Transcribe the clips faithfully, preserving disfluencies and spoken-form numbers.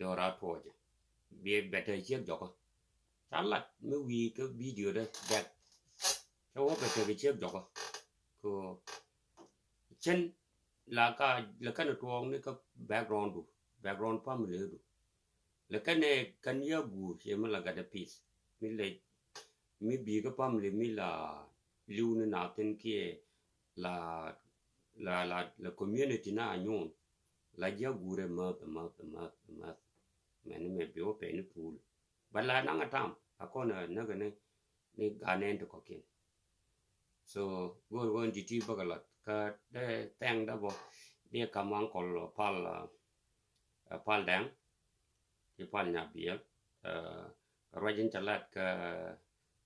Dora tuɔɔcɛ. Bi bɛtɛ ciek jɔkä. Ca lat mi wi̱i̱ kä video dɛ dɛk. Ca wä bɛtɛ kɛ ciek jɔkä. Ko cɛn la ka la kɛn tuɔɔk ni kä background du, background family du. La kɛn ɛ kɛn ya guur ciɛ mi la gatdɛ peace. Mi lɛ mi bi̱i̱ kä family mi la li̱w ni na thin kiɛ la la la la community na nyuun la ji̱ a guurɛ mäth mäth mäth mäth. Mɛn ni mɛ bi wä pɛn ni puul. But la naŋ a tam a kɔn a näk ni ni gaa nɛn ti kɔkiɛn. So go̱o̱r go̱o̱r ti ti bäkɛ lat kä dee thɛŋ dee bɔ dee kam ankɔl pal pal dɛŋ. Ci pal nya biɛl ruac in ca lat kä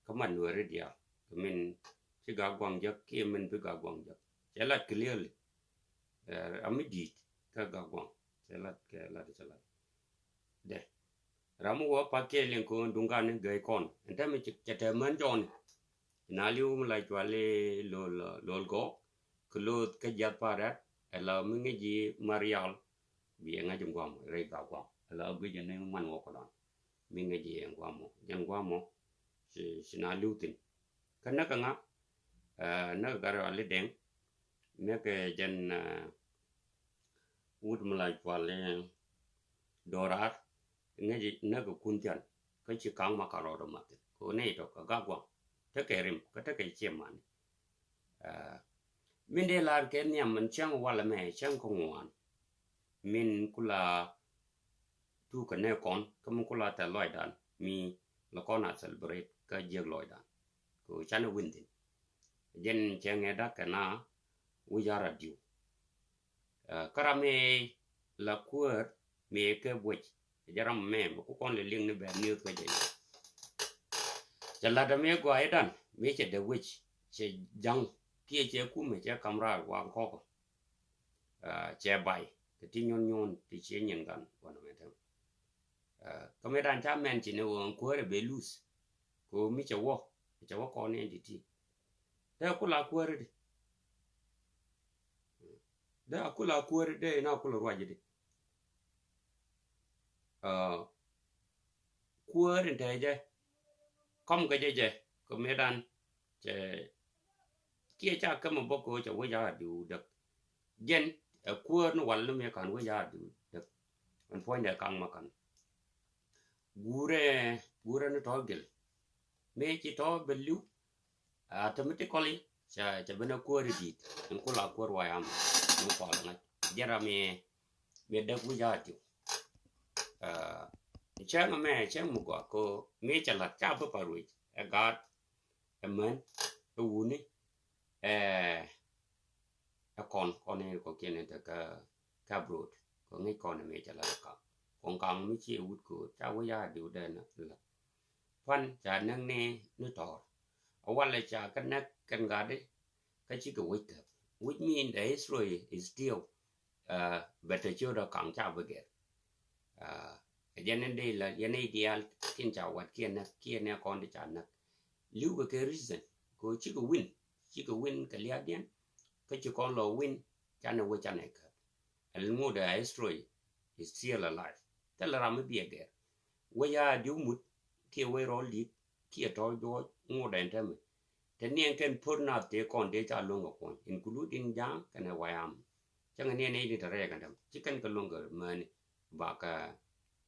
kä man nuɛri diaal kɛ min ci gak guaŋ jek kiɛ min bi gak guaŋ jek. Cɛ lat clearly. Ami di̱i̱t kä gak guaŋ cɛ lat kɛ lat cɛ lat dɛ. Ram mi wä pak kiɛ liŋ ko̱n duŋ gan ni gɛy kɔn ɛn tɛmɛ cɛ tɛ män jɔni. Na li̱w mi la cuali lol lol gɔk kɛ loth kä jiath pa rɛt. Ɛla mi ŋi̱ci marial bi ɛ ŋa̱c in guam rɛy gak guam ɛla guic in ni man wä kɔdɔn. Mi ŋäc yɛ guamɔ jɛn guamɔ. Ci ci na li̱w thi̱n kä näk kä ŋa. Näk kä gat rɔ li dɛŋ. Näk jɛn wut mi la cual dorar. Ŋäc näk kä kun thian kä ci kaŋ ma ka rɔɔd ɔ math thi̱n kɛ nɛy tɔ kä gak guam. Tekɛ rim kä tekɛ ciɛ mani. Min dee lar kɛ nhiam min cäŋ walɛ mɛ cäŋ kä ŋuan. Min kula tu kä nɛ kɔn kä min kula tɛ lɔcdan mi la kɔn a celebrate kä jiɛk lɔcdan. Kɛ canɛ win thin jɛn cɛ ŋɛ dak kɛ na wi̱c a radio. Kä ram mi la kuäär mi kɛ buec jɛ ram mɛ mi ku kɔn lɛ liŋ ni bɛ news kä jɛ. Cɛ lat mi gɔaa idan mi cɛ dee wi̱c cɛ jaŋ kiɛ cɛ kumɛ cɛ kam raar waŋ kɔkɔ. Cɛ bay kɛ ti nyuɔn nyuɔn ti ciɛ nyin gan wanɛ mɛ tɛm. Kä mi dan ca mɛn ci ni wä kuäärɛ bɛ luth. Ko mi cɛ wä cɛ wä kɔn ni ɛn ti ti. Dee kula kuäärɛ di. Dee a kula kuäärɛ dee ina kula ruac di. Kuäär in te jɛ kɔm kɛ jɛ jɛ kɛ medan cɛ kiɛ ca kɛmɛ bä kɛ cɛ wec a diw däk. Jɛn ɛ kuäär ni wal ni mi kan wec a diw däk. Ɛn puɔ̱nydɛ kaŋ ma kan gurɛ gurɛ ni tɔ gil mi ci tɔ bɛ liw. Automatically ca ca ben a kuäär i̱ di̱i̱t in kula kuäär wayam in kual ŋa̱c jɛn ram mi mi däk wi̱c a diw. Cäŋ mɛ cäŋ mi gɔaa ko mi ca lat ca bi pa ruic ɛ gaat ɛ män ɛ wuni ɛ ɛ kɔn kɔn in kɔ kiɛn in te kä kä abroad kɔ ŋi̱c kɔn mi ca lat ɛ kaŋ kɔn kaŋ mi ci ɛ wut ko ca wi̱c a diw dɛ na lat. Pan ca näk ni ni tɔɔr. A walɛ ca kä näk kɛn gatdi kä cikɛ wec käp. Which mean the history is still bɛ te ciötdä kaŋ ca bi gɛr. Ɛ jɛn ni dee la yɛn ni diaal tin ca wat kiɛ näk kiɛ ni kɔn di ca näk. Li̱w kɛ kɛ reason kɛ cikɛ win cikɛ win kɛ lia̱a̱diɛn. Kä ci kɔn lɔ win ca ni wec ca ni käp. Ɛn ŋot a history is still alive. Thilɛ ram mi biɛ gɛr wec a diw mut kiɛ wec rɔl di̱t kiɛ tɔ̱ juɔc ŋot ɛn tɛmɛ. Te niɛn kɛn pör nath tëë kɔn dee ca lo̱ŋ kɛ kuɔny including ja̱a̱ŋ kɛnɛ wayam. Cäŋɛ niɛn nɛy ni te rɛɛk ɛn tɛmɛ ci kɛn kɛ lo̱ŋ kɛ mäni. Bakɛ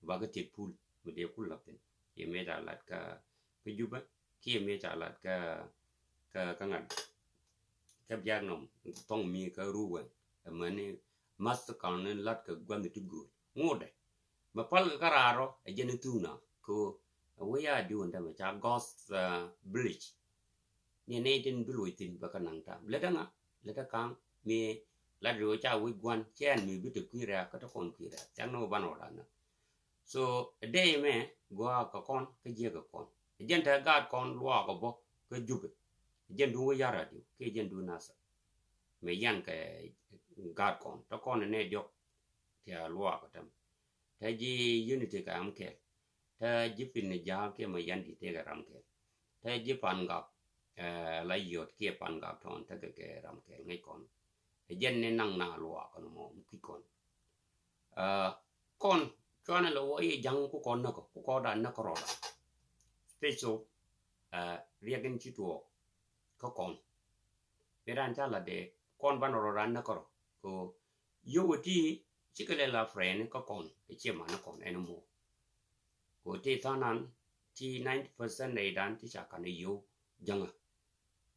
bakɛ thiet pul mi dee kul la̱pin. Yɛ mëë ca lat kä kä Jubɛ kiɛ mëë ca lat kä kä ŋa̱t. Kä biak nɔm thɔŋ mi kä ruwɛ. Ɛmäni math kaŋ ni lat kɛ gua̱n ti gööl ŋotdɛ. Mɛ pal kɛ kä raarɔ ɛ jɛn thuŋna kɛ ɣöö ɛ wee ya diwun dämɛ ca ghost village. Ni nɛy tin bi loc thi̱n bɛ kä naŋ ta̱a̱m lätdä ŋa lätdä ka̱a̱ŋ mi lat ri ɣöö ca wec gua̱n cɛɛn mi bi te kui̱ rɛ̈ɛ̈k kä te kɔn kui̱ rɛ̈ɛ̈k thia̱k ni ɣöö banɛ ɣɔl anä. So dee mɛ gɔaa kɛ kɔn kä jiɛk kɛ kɔn. Jɛn te gaat kɔn luaak ɔ bä kä Jubɛ. Jɛn duun wä yar radio kiɛ jɛn duun nasa. Mɛ yan kɛ gaat kɔn te kɔn nɛ diɔk. Tia luaak ɔ tɛm te ji̱ unity kɛ am kɛl. Te ji̱ pin ni ja̱a̱k kiɛ mɛ yan di tëëkɛ ram kɛl. Te ji̱ pan gak la yot kiɛ pan gak tɔn tekɛ kɛ ram kɛl ŋäc kɔn. Ɛ jɛn ni naŋ na luaak kɔn mɔ mi kui̱ kɔn. Kɔn Cuanɛ lɛ wä i̱ ja̱ŋ ku kɔn näkɔ ku kɔn dan näkɔ rɔɔda. Special riɛk in ci tuɔɔk kä kɔn. Mi ran ca la dee kɔn banɛ rɔɔdan näkɔ rɔ. Ko yio̱w ti cikɛ lɛ la friend kä kɔn ɛ cie manä kɔn anymore. Ko ti thanan ti ninety percent nɛy dan ti ca kan i̱ yio̱w ja̱ŋä.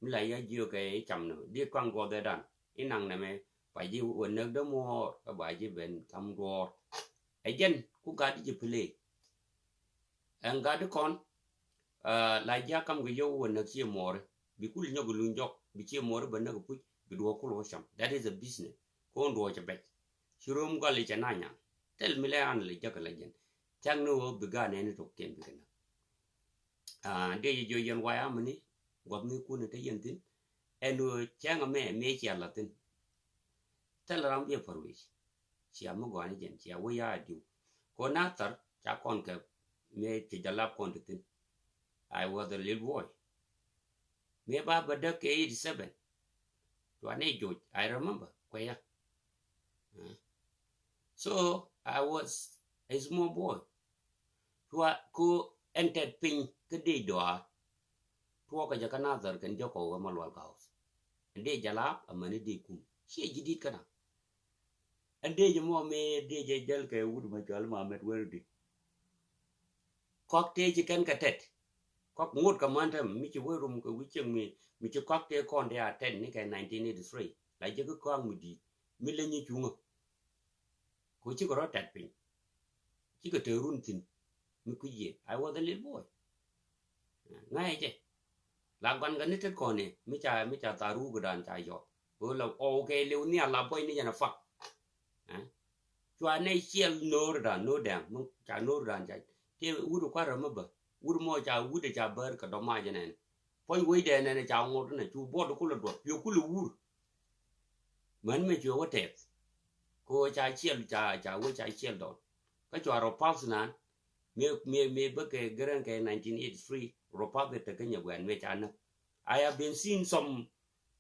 Mi la ya jiök kɛ i̱ cam ni di kuaŋ duɔth ɛ dan i̱ naŋ nɛmɛ ba ji̱ wä näk dämuɔɔr kä ba ji̱ ben tham duɔɔr. Ɛ jɛn ku gat di ji̱ play. Ɛn gat di kɔn la ji̱ a kam kɛ yio̱w wä näk cie muɔɔri bi kul nyɔk i̱ luny jɔk bi cie muɔɔri bä näk i̱ puc bi duɔɔk kul wä cam. That is a business. Ko̱n duɔɔk cɛ bɛc ci ro̱o̱m gɔl i̱ cɛ na nyan thil mi lɛ an lɛ jäk kɛ la jɛn. Cak ni wä bi gat nɛni tok kiɛn bi kɛ näk. Dee ji̱ jiɔ yɛn waya mini guɔth ni kun te yɛn thin. Ɛn wä cɛŋ amɛ mi cia la thin. Thil ram biɛ pär wi̱c. Cia mi gɔani jɛn cia wä ya diw. Ko na thar ca kɔn kɛ mi ci jalap kɔn ti thin. I was a little boy. Mi ba bä däk kɛ eighty seven. Tuani joc I remember kuɛ ya. So I was a small boy. Tua ko ɛn tɛt piny kä dee dɔa. Tuɔɔkä jɛ kä nathar kɛn jɛ kɔw kä ma lual kaos. Ɛn dee jalap amäni dee kum ciɛ ji̱ dit kä na. Ɛn dee jɛ mɔ mi dee jɛ jäl kɛ wut ma cual ma mɛt weri di. Kɔk tee ci kɛn kɛ tɛt kɔk ŋot kɛ man tɛm mi ci wä rum kɛ wi̱c cieŋ mi mi ci kɔk tee kɔn tee a tɛt ni kɛ nineteen eighty three la jɛ kä kɔak mi di̱i̱t mi leny i̱ cuŋä. Ko cikɛ rɔ tɛt piny cikɛ te run thi̱n mi kui̱c yɛ. I was a little boy. Ŋa̱cɛ jɛ la guankɛ ni tet kɔn ni mi ca mi ca tharu kɛ dan ca yɔt. Ko la ɔw kɛ liw ni a la buɔy ni jɛn a fak. Cua nɛ ciɛl no̱o̱r dan no̱o̱r dɛŋ mi ca no̱o̱r dan ca ti wut kuarɛ mi bä wut mɔ ca wut ca bär kɛ dɔma jɛ nɛn. Puɔ̱ny wec dɛ nɛn ca ŋot nɛ cu buɔt kulɛ duɔt piö kulɛ wur. Män mi cuɛ wä tɛth ko ca ciɛl ca ca wä ca ciɛl dɔn. Kä cua rɔ path nan mi mi mi bä kɛ gɛrɛn kɛ nineteen eighty three rɔ path kɛ tekɛ nyɛ guɛn mi ca näk. I have been seeing some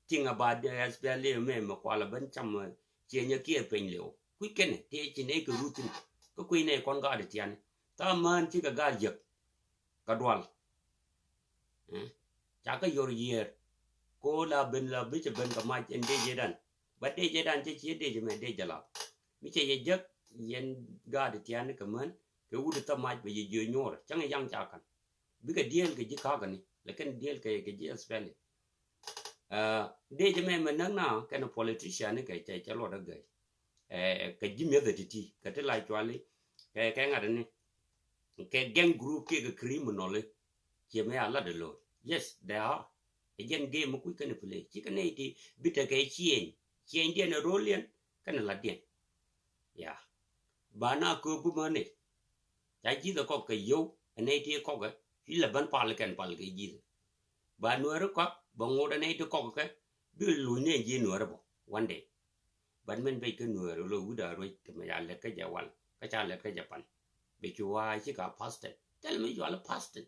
thing about the S P L A mɛ mɛ kualɛ ben cam ciɛ nyɛ kiɛ peny liw kui̱ kɛnɛ ti ci nɛ kɛ ruthin. Kä kui̱ nɛ kɔn gaat tiani tha män cikɛ gaat yäk. Kä dual ca kä yor yier ko la ben la bi cɛ ben kɛ mac ɛn dee jɛ dan. Ba dee jɛ dan cɛ ciɛ dee jɛ mɛ dee jɛ la mi cɛ yɛ jek yɛn gaat tiani kɛ män kɛ wut tha mac bɛ yɛ jiö nyuɔr cäŋ yaŋ ca kan. Bikɛ diel kɛ ji̱ kakä ni lakin diel kɛ kɛ ji̱ especially. Dee jɛ mɛ mɛ näk na kɛn politician ni kɛ cɛ cɛ luɔt a gɛy. Kɛ ji̱ mi̱eth a ti̱ti̱ kɛ ti la cuali kɛ kɛ ŋa̱t ni kɛ gang group kiɛ kɛ criminal. Ciɛ mɛ a lat a lo̱r. Yes, they are. Ɛ jɛn game mi kuc kɛn play ci kɛn nɛy ti bi tekɛ cieny cieny diɛn a rol diɛn kɛn a lat diɛn. Ya ba na köök bi män ni ca ji̱th a kɔk kɛ yio̱w ɛ nɛy ti kɔk ɛ ci lɛ ben pal kɛn pal kɛ ji̱th. Ba nuɛɛri kɔk bɛ ŋot ɛ nɛy ti kɔk kɛ bi luny ni ɛ ji̱ nuɛɛri bɔ one day. But min bec kä nueer lo wut a ruec kɛ mɛ ca lɛt kä jɛ wal kä ca lɛt kä jɛ pan. Bɛ cu waa ci ka pastor thil mi cual pastor.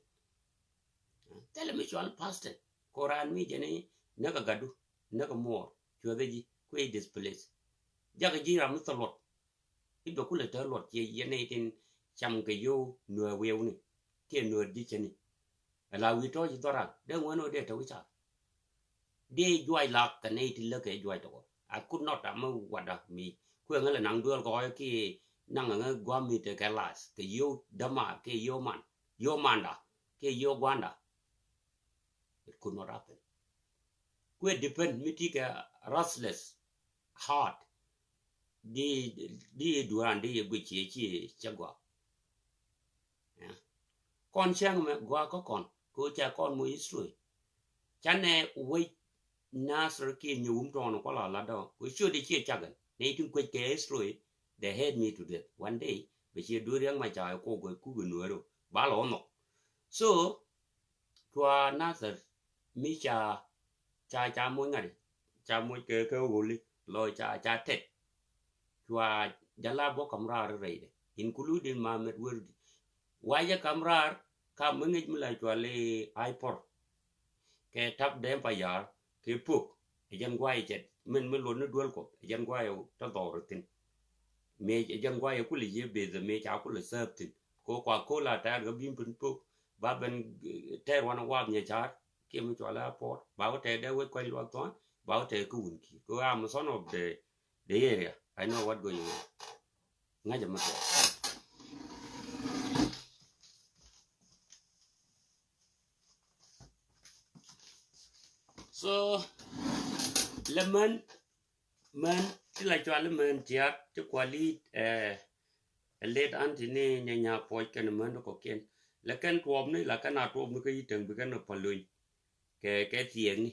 Thil mi cual pastor ko raan mi jɛ ni näk a gadu näk a muɔɔr cuɔth a ji̱ kui̱ displace. Jakä ji̱ ram mi thɔ luɔt. I̱ bɛ kulɛ te luɔt ciɛ yɛn i̱ tin cam kɛ yo̱w nueer wiɛwni kiɛ nueer ji̱ cäni. Ala wi̱i̱ tɔ̱ ci dhɔran dee ŋuɛn ɔ dee te wi̱ca. Dee juac lak kɛ nɛy ti läk kɛ juac tɔkɔ. I could not amä wada mi kueŋä lɛ naŋ duel kɔɔy ki naŋ ŋä guam mi te kɛ las kɛ yo̱w däma kɛ yo̱w man yo̱w manda kɛ yo̱w guanda. It could not happen. Kuɛ depend mi ti kɛ restless heart. Di di duran di yɛ guic ciɛ ciɛ cɛ gua. Kɔn cäŋ mɛ gua kä kɔn ko cɛ kɔn mo history. Canɛ wec Nasir kiɛ nyɛ wum tɔɔn kɔ la lat dɔ ko ciö di ciɛ cagɛn nɛ itin kuec kɛ history. They hate me to death. One day bɛ ciɛ duer riɛŋ ma ca kɔ gɛ kuk nuero ba lɔ nhɔk. So cua Nasir mi ca ca ca moc ŋa̱t ca moc kɛ kɛ ɣoli lɔ ca ca tɛt. Cua jala bɔ kam raar rɛydɛ including ma mɛt wärdi. Wacɛ kam raar kam mi ŋic mi la cual i Aipor kɛ tap dɛm pa yaar kɛ pok. Ɛ jɛn guay cɛt min mi luɔt ni duel kop ɛ jɛn guay tɔ dhɔr thin. Mëë jɛn guayɛ kulɛ yiëë beth mëë ca kulɛ sääp thi̱n. Ko kua ko̱l a tɛɛr kɛ bi̱i̱m pin pok ba ben, eh, tɛɛr wanɛ wath nyɛ ca̱r kiɛ mi cualɛ a pɔɔr ba wä tɛɛr dee wec kuac luath thuan ba wä tɛɛr kä wun ki̱i̱r. Ko I'm a son of the, the area. I know what going on. Ŋa̱cä mi tuɔɔk. So lɛ män, män ti la cual män tiat ti kuali, eh, late auntie ni nyanya puɔc kɛn män ti kɔkiɛn. Lɛ kɛn tuɔɔp ni la kɛn a tuɔɔp ni kä yi teŋ bi kɛn a palony. Kɛ, kɛ thiɛɛk ni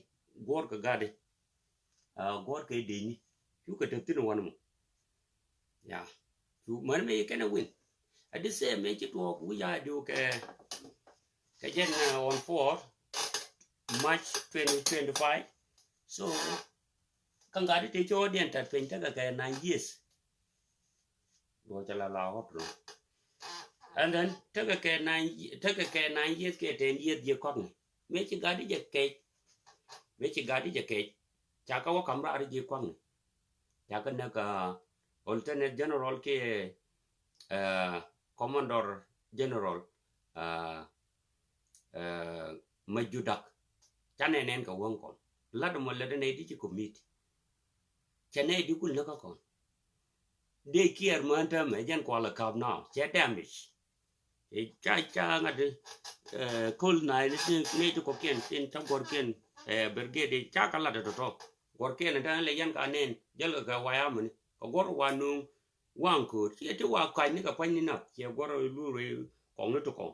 guɔr kɛ gat di. Ah, guɔr kɛ dec ni. Cu kɛ tep thin wan mɔ. Ya. Cu män mɛ kɛn a win. A di same mɛ ci tuɔɔk wi̱c a diw kɛ, kɛ jɛn, uh, on four March twenty twenty-five. So kä gat di te cɔɔdiɛn tat piny tekɛ kɛ nine years. Duɔcɛ la la hot no. And then tekɛ kɛ nine, tekɛ kɛ nine years kɛ ten years jiɛ kɔk ni. Mëë ci gat di jɛ kɛc. Mëë ci gat di jɛ kɛc. Ca kä wä kam raar jiɛ kɔk ni. Ca kä näk, uh, Lieutenant General kiɛ, uh, Commodore General, uh, eh, Majudak. Ca nɛn nɛn kɛ wäŋ kɔn. Lat mɔ lät nɛy di ci commit. Cɛ nɛy di kul näkä kɔn. Dee kiɛɛr mään täämɛ jɛn kualɛ kap now. Cɛ damage. Ɛ ca, ca ŋa̱t, eh, kol na ni ti, ni ti kɔkiɛn, tin ca guɔrkiɛn, eh, brigade, ca ka lat tɔtɔ. Guɔrkiɛn täämɛ lɛ yɛn ka nɛn, jäl kɛ kɛ waya mini. Kɛ guɔr wa nuŋ, waŋ köör. Ciɛ ti wa kac ni kɛ pua̱ny ni nath. Ciɛ guɔr lu rɛy kɔŋ ni ti kɔŋ.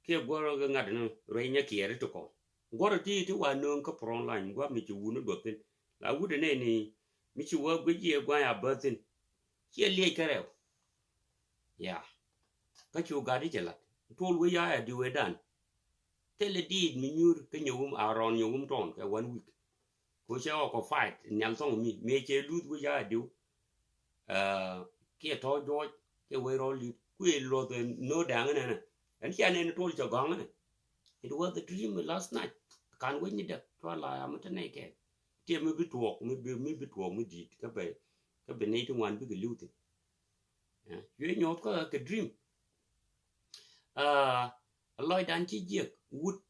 Kiɛ guɔ̱r ŋa̱t ni ruec nyɛ kiɛɛr ti kɔn. Guɔ̱r ti ti wa nööŋ kä front line gua̱ mi ci wun ni duɔth thin. La wut ni ni mi ci wä guic yɛ gua̱ny a bäth thin. Ciɛ liec kärɛw. Ya. Kä cu gat i̱ cɛ lat. Tuɔl wec ya a di wecdan. Thilɛ diit mi nyuur kä nyɛ wum a rɔn nyɛ wum tɔn kɛ one week. Ko cɛ ɣɔk kɔ fight nhial thɔŋ mi mëë cɛ luth wec a diw. Kiɛ tɔ̱ juɔc kiɛ wec rɔl dit kuëë luɔth ɛ no̱o̱ da̱a̱ŋ ɛnɛnɛ. Ɛn cia nɛn tuɔl cɛ gɔ̱a̱ŋ ɛnɛ. It was a dream last night. Kan wec ni däk cua la yam tä nɛy kɛ. Tiɛ mi bi tuɔɔk mi bi, mi bi tuɔɔk mi di̱i̱t kä bɛ, kä bɛ nɛy ti ŋuan bikɛ li̱w thi̱n. Cuɛ nyuɔth kä kɛ dream. Lɔcdan ci jiɛk wut.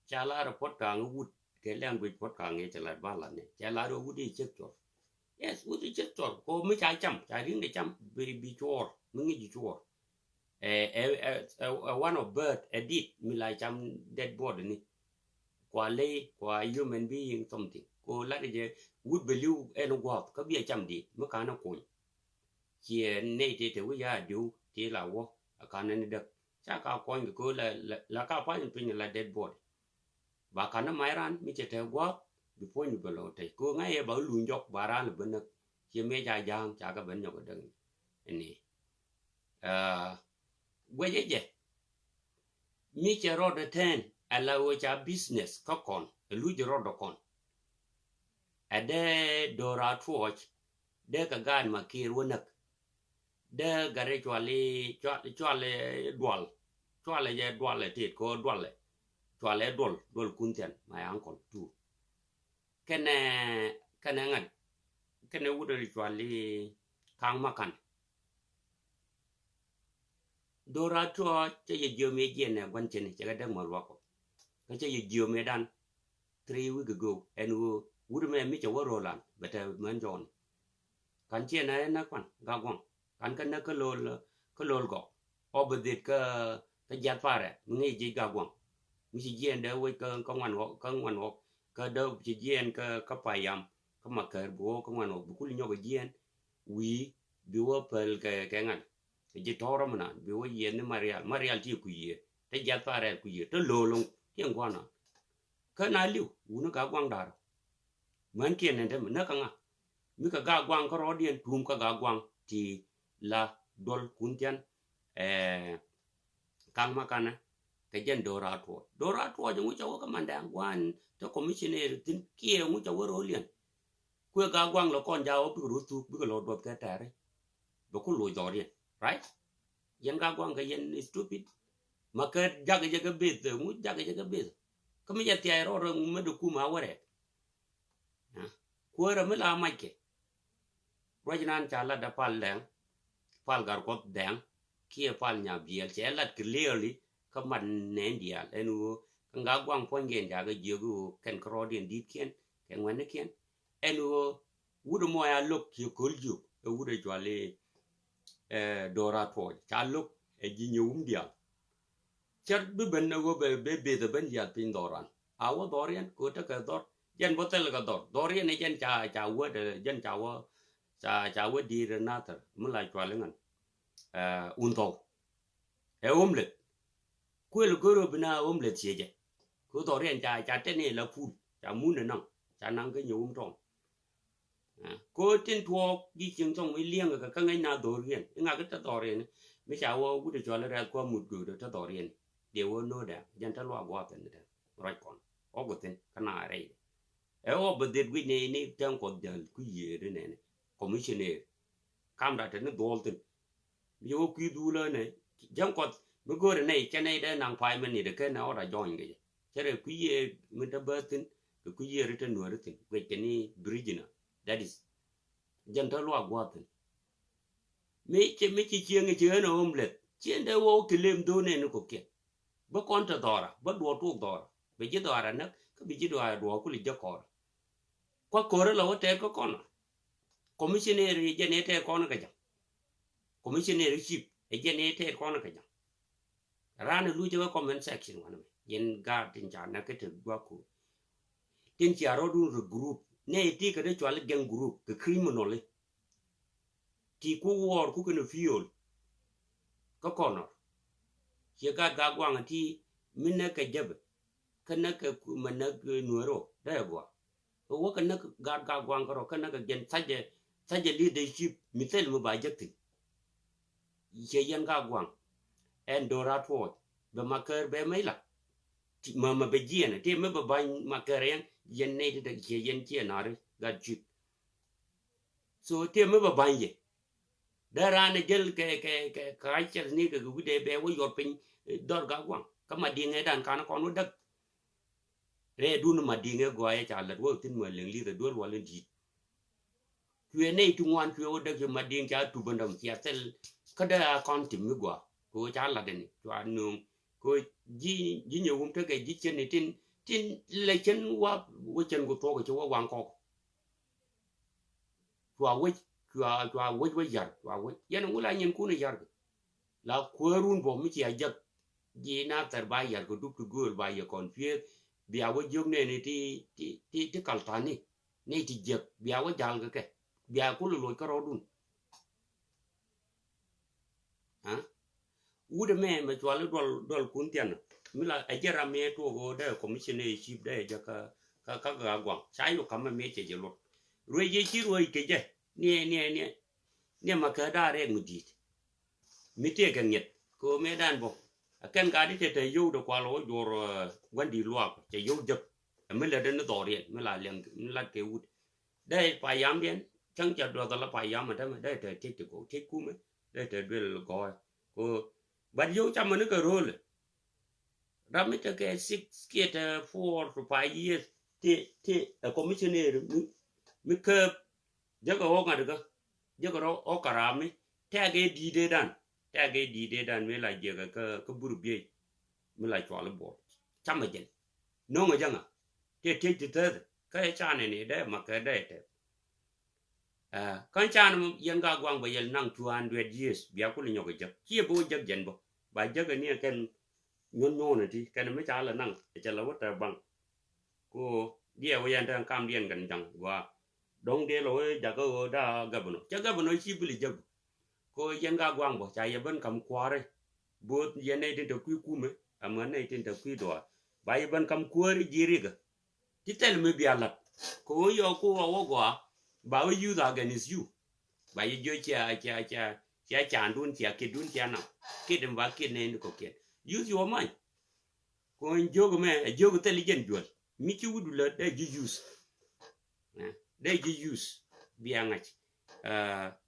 Ca lar puɔt kaŋ wut kɛ language puɔt kaŋ cɛ lat ba lat ni cɛ lar wut i̱ ciek cuɔr. Yes, wut i̱ ciek cuɔr ko mi ca cam ca ri̱ŋ de cam bi, bi cuɔr mi ŋi̱c cuɔr. Ɛ, ɛ, ɛ, ɛ, ɛ one of birth ɛ dit mi la cam dead body ni. Kua ley kua human being something ko lat jɛ wut bɛ li̱w ɛn gua̱a̱th kä bi ɛ cam dit mi ka̱n ɛ kuny. Ciɛ nɛy tëë te wi̱c a diw ti la wä a kan ni däk. Ca ka kuɔny kɛ köö la, la, la ka pa̱ny piny la dead body. Ba kan ni mac ran mi cɛ te gua̱a̱th bi puɔ̱ny bi bɛ lo̱ tɛc köö ŋa̱c yɛ ba luny jɔk ba ran bi näk. Ciɛ mëë ca ja̱a̱ŋ ca kɛ ben nyɔk däk ni. Ni guecɛ jɛ mi cɛ rɔɔdɛ tɛn ɛ la ɣöö ca business kä kɔn ɛ luc rɔɔdɛ kɔn. Ɛ dee do̱ra tuɔɔc dee kɛ gaat ma kiir wä näk. Dee gat rɛ cuali, cuali, cuali dual. Cuali jɛ dual ɛ tet kɛ ɣöö dual ɛ. Cuali ɛ dual, dual kun thian, my uncle too. Kɛnɛ, kɛnɛ ŋa̱t, kɛnɛ wut rɛ cuali ka̱ŋ ma kan. Do̱ra tuɔɔc cä yɛ jiöm yɛ jiɛn nɛ gua̱n cɛn cɛ kɛ däk ma luak kɔ. Kä cä yɛ jiöm yɛ dan three week ago ɛn ɣöö wut mɛ mi cɛ wä ro̱o̱lan bɛ te män jɔɔn. Kan ciɛ na ɛn na kuan ga gua̱n kan kä näk kä lo̱l, kä lo̱l gɔk. Ɔ bɛ dhit kä, kä jiath parɛ mi ŋi̱i̱c ji̱ ga gua̱n. Mi ci jiɛn dee wec kä, kä ŋuan ɣɔk, kä ŋuan ɣɔk kä dee ci jiɛn kä, kä payam kä ma kär bi ɣɔk kä ŋuan ɣɔk bi kul nyɔk jiɛn. Wi̱i̱ bi wä päl kɛ, kɛ ŋa̱n. Kɛ ji̱ tɔ̱rä mi naan bi wä yiɛth ni Marial. Marial ti ku yiëë te jiath pa rɛɛl ku yiëë te lo̱o̱l lo̱ŋ ti ɛn gua̱n naan. Kä na li̱w wuni ka gua̱ŋ da̱r. Män kiɛn nɛn te mi näk kä ŋa mi kɛ ga gua̱ŋ kä rɔɔdiɛn tuum kä ga gua̱ŋ ti la duɔl kun thian. Ɛɛ kaŋ ma kanɛ kɛ jɛn do̱r a tuɔɔc. Do̱r a tuɔɔc ɛŋu ca wä kä mandɛ gua̱n te commissioner thi̱n kiɛ ɛŋu ca wä ro̱o̱liɛn. Kuɛ ga gua̱ŋ lɔ kɔn jaw bikɛ ruth thuk bikɛ lɔ duɔth kɛ tɛri. Bɛ ku loc dhɔriɛn, right? Yɛn ga gua̱ŋ kɛ yɛn stupid. Ma kɛ jakɛ jɛ kɛ beth, ŋu jakɛ jɛ kɛ beth. Kä mi jɛ thiac rɔɔdɛ ŋu mɛ dɛ kum a wärɛ. Kuäärä mi la mac kɛ. Ruac nan ca lat dɛ pal lɛŋ. Pal Gatkuɔth Dɛŋ kiɛ Pal Nyabiɛl cɛ lat clearly kä mat nɛn diaal ɛn ɣöö kä Gaaguaŋ puɔ̱nykiɛn ca kɛ jiök ɣöö kɛn kärɔɔdiɛn di̱tkiɛn kɛ ŋuɛ̈tnikiɛn ɛn ɣöö wut ɛmɔ ya lo̱k ciɛ köl jiök ɛ wut ɛ cuali, eh, Dora Tuɔɔc ca lo̱k ɛ ji̱ Nyewum diaal. Cär bi ben ɛ ɣöö bɛ beth ɛ ben yiath piny dhɔran a wä dhɔriɛn kɛ ɣöö tekɛ dhɔr jɛn bä thil kɛ dhɔr dhɔriɛn ɛ jɛn ca ca wä jɛn ca wä ca ca wä di̱i̱t ɛ nathɛr mi la cuali ŋän, eh, wun thɔw. Ɛ homeless. Kuël go̱r ɣöö bi na homeless thiecɛ. Kɛ ɣöö dhɔriɛn ca ca tɛn i̱ la pul ca mun ɛ naŋ ca naŋ kä Nyewum tɔŋ. Kɛ ɣöö tin tuɔɔk ji̱ cieŋ thɔŋ mi liɛŋ kɛ kä ŋäc na dhɔriɛn i̱ ŋak i̱ te dhɔriɛn mi ca wä wut i̱ cɔl i̱ rɛth kua̱ mut göödä te dhɔriɛn. Diɛ wä no̱o̱dɛ jɛn te luaak gua̱a̱th ɛn i̱ te ruac kɔn ɣɔk i̱ thi̱n kä na rɛy. Ɛ ɣɔk bɛ dhit wi̱c nɛy ni tɛŋ Kuɔth jäl kui̱ yiëëri nɛni commissioner. Kamda te ni dhuɔl thi̱n. Mi wä kui̱ dhulä nɛ jäŋ Kuɔth mi go̱o̱rɛ nɛy cɛ nɛy dee naŋ pay mɛ nit ɛ ken ɛ ɣɔt a jɔny kɛ jɛ. Cɛ rɛ kui̱ yiëë mi te bäth thi̱n kɛ kui̱ yiëë ri te nuääri thi̱n guic kɛ ni bridgina. That is jɛn te luaak gua̱a̱th thi̱n. Mi ci mi ci cieŋ i̱ ci ɣän a homeless cieŋ dee wä wä ki lem dho̱o̱n ɛn ni kɔ̱kiɛn. Bä kɔn te dhɔra bä duɔɔr tuɔɔk dhɔra bɛ ji̱ dhɔra näk kä bi ji̱ dhɔra duɔɔr kuli jɛ kɔra. Kua kɔrä la wä tɛɛr kä kɔn. Commissioner jɛn ɛ tɛɛr kɔn kä ja̱ŋ. Commissioner chief ɛ jɛn ɛ tɛɛr kɔn kä ja̱ŋ. Ran ɛ luc ɛ wä comment section wanɛ mɛ yɛn gaat tin ca näk kä te guaku. Tin cia rɔdun regroup nɛ ɛ ti kä dee cual gang group kɛ criminal i̱. Ti ku wuɔɔr ku kɛn fuel kä kɔnɔr. Ciɛ gat Gaaguaŋ ti mi näk kɛ jäpɛ kä näk kɛ mɛ näk nuɛɛr ɔ dee ɛ gɔaa. Kɛ wä kɛ näk gat Gaaguaŋ kärɔ kä näk kɛ jɛn thacɛ thacɛ leadership mi thil mi ba jek thi̱n. Ciɛ yɛn Gaaguaŋ ɛn Dora Tuɔɔc bɛ Makɛɛr bɛ mɛ ila. Mama bɛ jiɛn ti mi bɛ ba̱ny Makɛɛr yɛn yɛn nɛy ti te ciɛ yɛn ciɛ na̱ri gat cuit. So tëë mi bä ba̱ny yɛ dee raan ɛ jäl kɛ kɛ kɛ kɛ acɛl ni kɛ kɛ wi̱dɛ bɛ wä yɔr piny. Dhɔr Gaaguaŋ kä Madiŋ ɛ dan kan kɔn wä däk. Rɛɛ dun Madiŋ ɛ gɔaa ɛ ca lät wä thi̱n mɛ leŋ li̱th ɛ duel wal in di̱i̱t. Cuɛ nɛy ti ŋuan cuɛ wä däk ci Madiŋ ca tup ɛn dɔm cia thil. Kä dee a kɔn tim mi gɔaa kɛ wä ca lat ɛn cua nööŋ kɛ wä ji̱ ji̱ Nyewum tekɛ ji̱ cien ni tin tin lɛ cien wa wä cien ku thuɔk ci wä waŋ kɔk. Cua wec cua cua wec wä yar cua wec yɛn ŋu la nyin kun yar kɛ la kuäärun bɔ mi cia jäk. Ji̱ na thɛr ba yar kɛ dup ti gööl ba yɛ kɔn piëëth. Bia wä jiök nɛni ti ti ti ti kal tani ni ti jiäk bia wä jal kɛ kɛ bia kul loc kä rɔɔdun. Wut ɛmɛ mɛ cuali duɔl duɔl kun thian mi la ɛ jɛ ram mi tuɔk ɣöö dee commissioner chief dee jɛ kä kä kä Gaaguaŋ ca yuk kamɛ mi cɛ jɛ luɔt. Ruec jɛ ci ruec kɛ jɛ niɛ niɛ niɛ niɛ ma kä daa rɛɛk mi di̱i̱t. Mi tëëkɛ ŋiɛt kɛ ɣöö mëë dan bä ɛ kɛn gat i̱ cɛ te yio̱w dee kual ɣöö juɔr gua̱ndi̱i̱t luaak cɛ yio̱w jek. Ɛ mi lät ni dhɔriɛn mi la liɛŋ mi lat kɛ wut. Dee payamdiɛn cäŋ cɛ duɔth ala payam ɛ tämɛ dee te tiec ti gɔw tiec kumɛ dee te duel gɔɔy. Ko but yio̱w camɛ ni kɛ ro̱o̱lɛ. Ram mi tekɛ six kiɛ te four to five years ti ti ɛ commissioner mi mi kääp. Jäkä ɣɔk ŋa̱t kä jäkä rɔ ɣɔk kä ram mi tɛk ɛ di̱i̱t ëëdan tɛk ɛ di̱i̱t ëëdan mi la jiɛkä kä kä bur biey. Mi la cual i̱ buɔl camɛ jɛn no̱ŋɛ jäŋä. Tëë tiec ti thäth kä ɛ canɛ ni dee ma kɛ dee tɛth. Kä can yɛn Gaaguaŋ bɛ yɛl naŋ two hundred years bia kul nyɔk ɛ jäk ciɛ bä wä jäk jɛn bä ba jäk ɛ ni ɛ kɛn nyuɔn nyuɔn ɛ ti kɛn mi ca lɛ naŋ ɛ cɛ lɛ wä tɛ baŋ. Ko diɛ wä yɛn tɛ kam diɛn kɛn jaŋ gua. Dɔŋ diɛ lɛ wä jakä ɣöö daa gabinɔ cɛ gabinɔ ci bili jäk. Ko yɛn Gaaguaŋ bä ca yɛ ben kam kua̱ri both yɛn nɛy tin te kui̱ kumɛ. Ɛmɛ nɛy tin te kui̱ duaar ba yɛ ben kam kuäri ji̱ rikä. Ti thil mi bia lat kɛ ɣöö yɔɔk ku ɣɔw ɣɔw gɔaa ba wä use against you. Ba yɛ jiö cia cia cia cia candun cia kitdun cia nam kit in ba kit nɛy ni kɔkiɛn. Use your mind. Kɛ ɣöö jiök mɛ ɛ jiök thil jɛn juäl mi ci wut du lät dee ji̱ use. Dee ji̱ use bia ŋa̱c.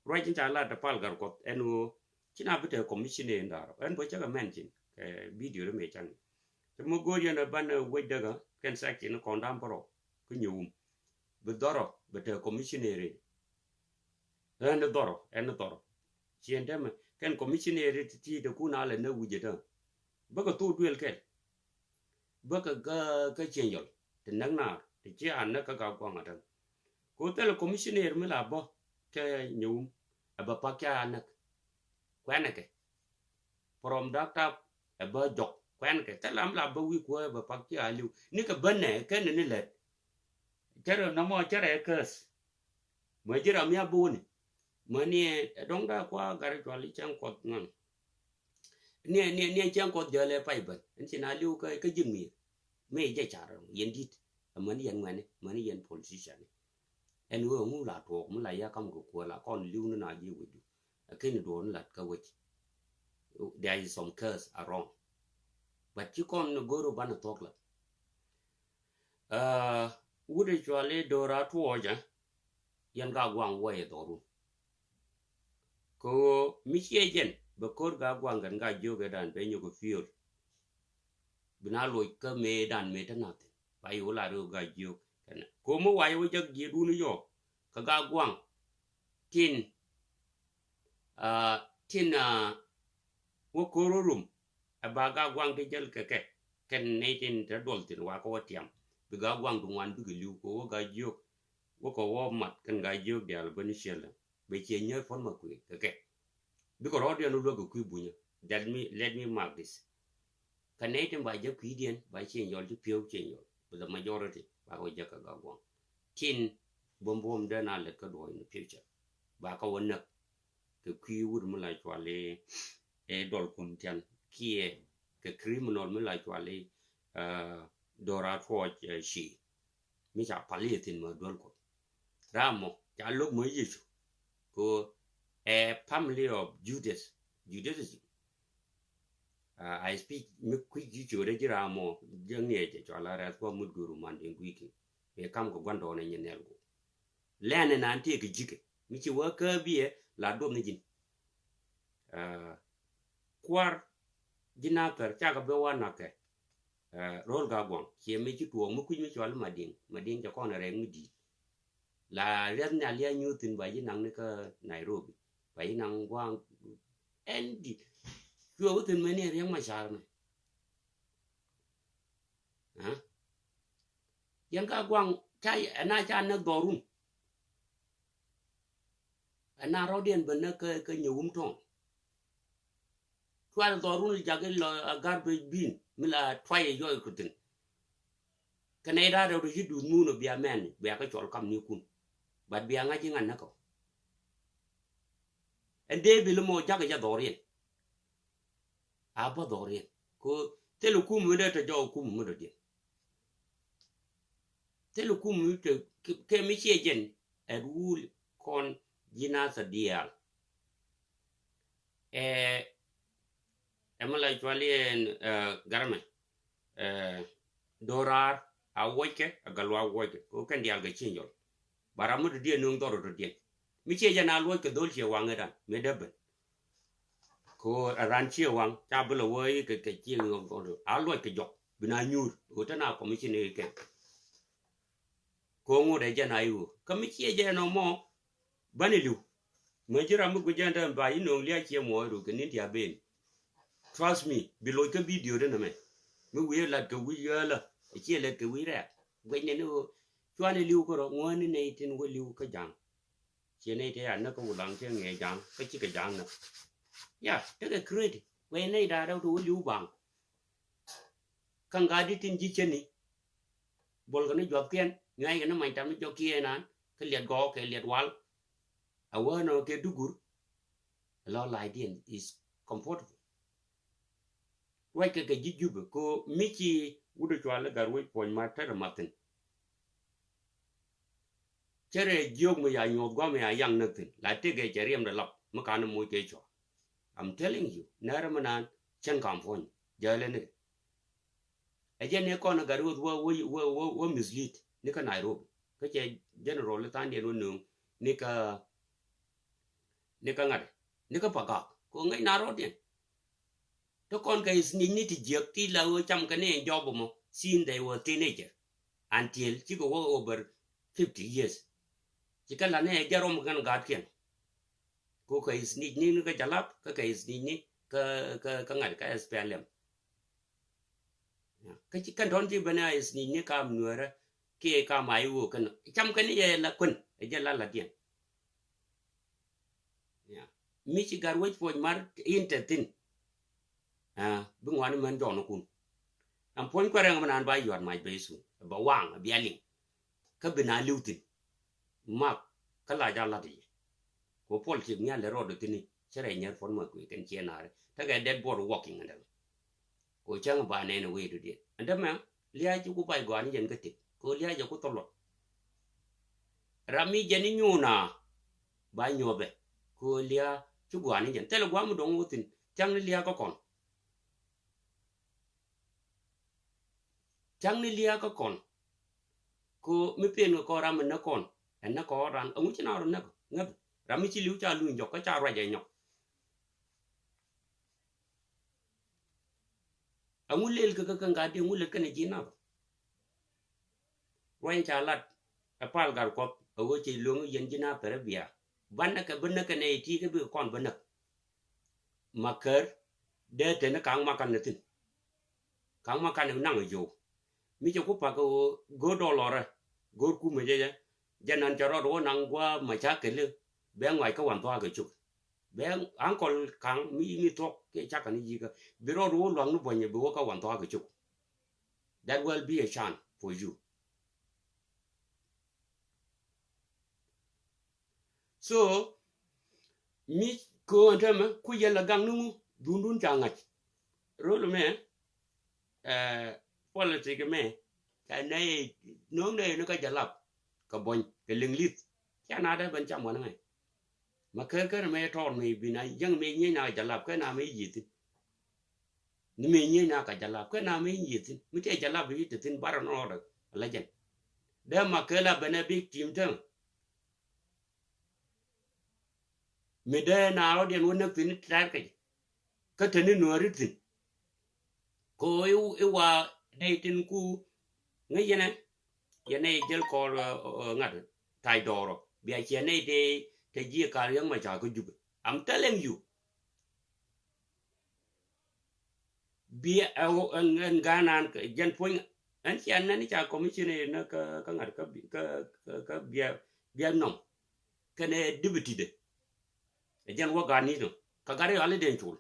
Ruac in ca lat dee pal gar kuɔth ɛn ɣöö ci na bi te commissioner in da̱r ɛn bä cä kɛ mention kɛ video ri mëë can. Cä mi go̱o̱r yɛn ɛ ban ɛ wec däkä kɛn section kɔn da̱ŋ bärɔw kä Nyewum. Bi dhɔrɔ bi te commissioner in. Ɛn dhɔrɔ ɛn dhɔrɔ. Ciɛn täämɛ kɛn commissioner ti ti te kun a lɛ näk wi̱cɛ täämɛ. Bäkɛ thok duël kɛl. Bäkɛ kä, kä Ciɛŋ Yɔl ti näk naar ti ci a näk kä Gaaguaŋ a täämɛ. Ko thilɛ commissioner mi la bä kɛ Nyɛwum ɛ bɛ pak ca a näk. Kuɛnɛ kɛ. From Dak Tap ɛ bä jɔk kuɛn kɛ thil ram la bä wi̱i̱ kuäär bɛ pak ci a li̱w ni kɛ bä nɛ kɛn ni lɛt. Cɛ rɛ nɔmɔ cɛ rɛ käs. Mɛ ji̱ ram ya bo̱o̱ni mɛ ni ɛ dɔ̱ŋ da kua gar cual i̱ cɛŋ kuɔth ŋɔn. Ni ni ni cɛŋ kuɔth jälɛ pay bän in ci na li̱w kä kä ji̱ ŋi̱i̱r. Mɛ jɛ car yɛn di̱t. Mɛ ni yɛn ŋuɛni mɛ ni yɛn politician. Ɛn ɣöö ŋu la tuɔɔk mi la ya kam kɛ kuäär la kɔn li̱w ni na ji̱ wecdu. Ɛ keni duɔɔr ni lat kä wec. There is some curse around. But ci kɔn ni go̱o̱r banɛ thuɔ̱k la. Wut i̱ cuali do̱ra tuɔɔcɛ. Yɛn Gaaguaŋ wä i̱ dhɔrun. Kɛ ɣöö mi ciɛ jɛn bɛ ko̱r Gaaguaŋ kɛn Gaajiök ɛ dan bɛ nyɔk kɛ fuel. Bi na loc kä mëë dan mëë te nath thi̱n ba yo̱o̱ la röök Gaajiök kɛnɛ ko mi wac wä jäk jiɛdun yɔ. Kä Gaaguaŋ tin, ah, tin, ah, wä ko̱r wä rum. Ɛ ba Gaaguaŋ ti jäl kɛ kɛ kɛn nɛy tin te duɔl thi̱n wakä wä tiam. Bi Gaaguaŋ ti ŋuan bikɛ li̱w kɛ wä Gaajiök. Wä kɛ wä mat kɛn Gaajiök diaal bä ni ciɛl. Bɛ ciɛ nyäär puɔ̱n ma kuëë kɛ kɛ. Bikɛ rɔɔdiɛn wä luäk kɛ kui̱ bunyä. Let me, let me mark this. Kä nɛy tin ba jɛ kui̱diɛn ba Ciɛŋ Yɔl ti pi̱w Ciɛŋ Yɔl with the majority ba kɛ wä jɛ kɛ Gaaguaŋ. Tin buɔm buɔm dee na lät kä duɔ̱ɔ̱c ni future ba kɛ wä näk. Kɛ kui̱ wut mi la cuali ɛ dɔl kun tian kiɛ kɛ criminal mi la cuali, ah, do̱ra tuɔɔc, eh, ci. Mi ca pal i̱ thi̱n mɛ duel Kuɔth. Ram mɔ ca lo̱k mɛ Yecu. Ko ɛ family of Judas. Judas. Ah, I speak mi kui̱ ji̱ ciötdä ji̱ ram mɔ jɛ ŋiɛc jɛ cɔal a rɛth kuɔ mut go̱o̱ru man diɛn gui̱i̱ki. Mëë kam kɛ gua̱n dɔɔnɛ nyɛ nɛl guɔ. Lɛn ɛnan tëë kɛ ji̱kɛ mi ci wä kä biɛ la duɔth ni ji̱n. Ah, kuar ji̱ Nathɛr cakɛ ben wa na̱kɛ. Eh, ro̱l Gaaguaŋ ciɛ mi ci tuɔɔk mi kui̱c mi cɔal i̱ Madiŋ. Madiŋ cɛ kɔn rɛk mi di̱i̱t. La riath nhial ya nyuuth thi̱n ba ji̱ naŋ ni kä Nairobi ba ji̱ naŋ gua̱a̱ŋ. Ɛn di̱t cuɛ wä thi̱n mɛ ni riäŋ ma ca̱r mɛ. Ah? Yɛn Gaaguaŋ ca ɛna ca näk dhɔrun. Ɛna rɔ̱diɛn bä näk kä, kä Nyɛwum tɔ̱ɔ̱ŋ. Cual dhɔrun jak ilɔ a garbage bin mi la tuay ɛ yɔy kuthin. Kɛ nɛy da̱a̱ rɛw ti ci duth muun ɔ bia mɛn bia kä cɔl kam ni kun. But bia ŋa̱c iŋan näk ɔ. Ɛn dee bil mɔ jak i̱ jɛ dhɔriɛn. A bä dhɔriɛn ko thil kum mi dee tɔ jɔk kum mi dɔ̱diɛn. Thil kum mi te kɛ mi ciɛ jɛn ɛ ruul kɔn ji̱ Nathɛr diaal. Ɛ, ɛ mi la cuali ɛn, eh, Garamɛ. Eh, do̱raar a wuɔckɛ, a gal wa wuɔckɛ. Ko kɛn diaal kɛ Ciɛŋ Yɔl. Ba ram mi dɔ̱diɛn nuŋ dhɔr dɔ̱diɛn. Mi ciɛ jɛn a luɔckɛ dhol ciɛ waŋ ɛ dan mi dee ben. Ko a ran ciɛ waŋ ca bi lɛ wee kɛ, kɛ Ciɛŋ Yɔl dhɔr a luɔckɛ jɔk. Bi na nyuur ko te na commission kɛ. Ko ŋot ɛ jɛn a i̱ ɣöö kä mi ciɛ jɛn ɔ mɔ bäni li̱w. Mɛ ji̱ ram mi guic jɛn däm ba i̱ no̱o̱ŋ lia̱a̱ ciɛ muɔɔc ruk kɛ ni̱n ti a ben. Trust me, bi loc kä video den ɛmɛ. Mi wi̱i̱ lat kɛ wi̱i̱ yäälä ɛ ciɛ lät kɛ wi̱i̱ rɛɛk. Guic nɛn i̱ ɣöö cuani li̱w kärɔ ŋuäni nɛy tin wä li̱w kä ja̱a̱ŋ. Ciɛ nɛy tɛ a näk kä wulaŋ cɛ ŋɛɛ ja̱a̱ŋ kä cikɛ ja̱a̱ŋ näk. Ya tekɛ credit guic nɛy da̱a̱ däw ti wä li̱w baŋ. Kä ŋa̱t di tin ji̱ cäni. Buɔlkɛ ni juɔthkiɛn, nyuackɛ ni many tam ni jɔkiɛn an kä liɛt gɔɔk kɛ liɛt wal. A wä nɔ kɛ dugur. A lɔ la̱cdiɛn is comfortable. Ruackɛ kɛ ji̱ Jubɛ ko mi ci wut cual i̱ Gatwec Puɔ̱ny ma tɛt ɛ mathin. Cɛ rɛ jiök mi ya nyuɔth guam ya yaŋ näk thi̱n la tëkɛ cɛ riɛmdɛ lap mi kan moc kɛ cua. I'm telling you nɛrɛ mi naan cɛn kam puɔ̱ny jälɛ ni. Ɛ jɛn ni kɔn gat wä, wä, wä, wä, wä mislead ni kä Nairobi. Kä cɛ general ni thandiɛn wä nööŋ ni kä, ni kä ŋa̱t ni kä Pagak ko ŋäc na rɔɔdiɛn. Ti kɔn kɛ is ni ni ti jiäk ti la wä cam kɛ ni jɔb mɔ since they were teenager until cikɛ wä over fifty years. Cikɛ la ni jɛ rɔm kɛn gaatkiɛn. Ko kɛ snitch ni ni kä Jalap, kä kɛ snitch ni kä, kä, kä ŋa̱t kä S P L M. Kä ci kɛn tɔn ci ben a snitch ni kam Nuɛrä kiɛ kam a iwok kɛn. Cam kɛn yɛ la kuän, ɛ jɛ la la diɛn. Mi ci gat wec puɔc mar in te thin. Bi ŋuani män jɔn kun. Ɛn puɔny kuɛrɛ ŋa mɛ nan ba yuat mac bɛ isun. Bɛ waŋ, bia liŋ. Kä bi na liw thin. Mak, kä la ja lat i̱. Ko puɔl cik nia lɛ rɔɔd thin i̱. Cɛ rɛ nyɛr puɔn ma kui̱ kɛn ciɛ naari. Tekɛ dead body walking ɛn dɛmɛ. Ko cäŋ ba nɛn ɛ wee dɔ̱diɛn. Ɛn dämɛ, lia̱a̱ ji̱ ku bac gɔaa ni jɛn kä tëk. Ko lia̱a̱ jɛ ku thɔlɔ. Ram mi jɛn i̱ nyuuna. Ba nyuɔpɛ. Ko lia̱a̱ ci gɔaa ni jɛn. Thilɛ gua̱a̱m mi dɔ̱ŋ wä thi̱n. Thia̱ŋ ni lia̱a̱ kä kɔn. Thia̱ŋ ni lia̱a̱ kä kɔn. Ko mi pen kɛ kɔn ram mi näk kɔn. Ɛ näk kɔn ran. Ɛŋu ci na rɔ näk. Ŋäth. Ram mi ci li̱w ca luny jɔk. Kä ca ruac ɛ nyɔk. Ɛŋu lel kä kä ŋa̱t di, ɛŋu lel kɛn ji̱ nath. Ruany ca lat ɛ pal gat kuɔth ɛ ɣöö cɛ lueŋ yɛn ji̱ nath pɛrɛ bia. Banɛ kɛ bä näk kɛ nɛy ti kä bikɛ kɔn bä näk. Makär dee teni ka̱ŋ makan ni thi̱n. Ka̱ŋ makan ni naŋ ɛ jo̱o̱k. Mi cɛ ku pak ɛ ɣöö go̱o̱r dɔlɔrɛ go̱o̱r kumɛ jɛ jɛ. Jɛ nan cɛ rɔɔd ɣöö naŋ gua̱a̱ macakɛli bɛ ŋɔac kä wan thua̱a̱ kɛ cuk. Bɛ ankɔl kaŋ mi mi thuɔk kɛ cakɛ ni yikä bi rɔɔd wä luaŋ ni buɔ̱nyɛ bi wä kä wan thua̱a̱ kɛ cuk. That will be a chance for you. So mi ko̱o̱n tämɛ ku yɛl a gaŋ ni ŋu dundun ca ŋa̱c. Rol mɛ politik mɛ ca nɛy no̱o̱ŋ nɛy ni kä Jalap kɛ buɔ̱ny kɛ liŋ li̱th. Ca na dee ben cam wan ŋa̱c. Ma ker ker mɛ tɔɔr mɛ bi na jäŋ mɛ nyieny na Jalap kɛ na mɛ yiethin. Ni mɛ nyieny na ka Jalap kɛ na mɛ yiethin mi tɛ Jalap yi te thin bar nɔɔrɛ la jɛn. Dee ma ker la ben ɛ big team täŋ. Mi dee na rɔ̱diɛn wä näk thi̱n tɛ̈r kɛ jɛ. Kä te ni nuääri thi̱n. Ko i̱, i̱ wa nɛy tin ku ŋäc yɛnɛ. Yɛn nɛy jäl kɔr ŋa̱t ta̱c dɔɔrɔ bia ciɛ nɛy te, te jiɛ kar yäŋ ma ca kä Jubɛ. I'm telling you. Bia ɛ, ɛn, ɛn ga̱a̱nan jɛn puɔ̱ny ɛn cia nɛn i̱ ca commission ɛ nä kä, kä ŋa̱t kä, kä, kä, kä bia, bia nɔm. Kɛnɛ dibitidɛ. Ɛ jɛn wä gat ni̱n ɔ kä gat yɔal i̱ den col.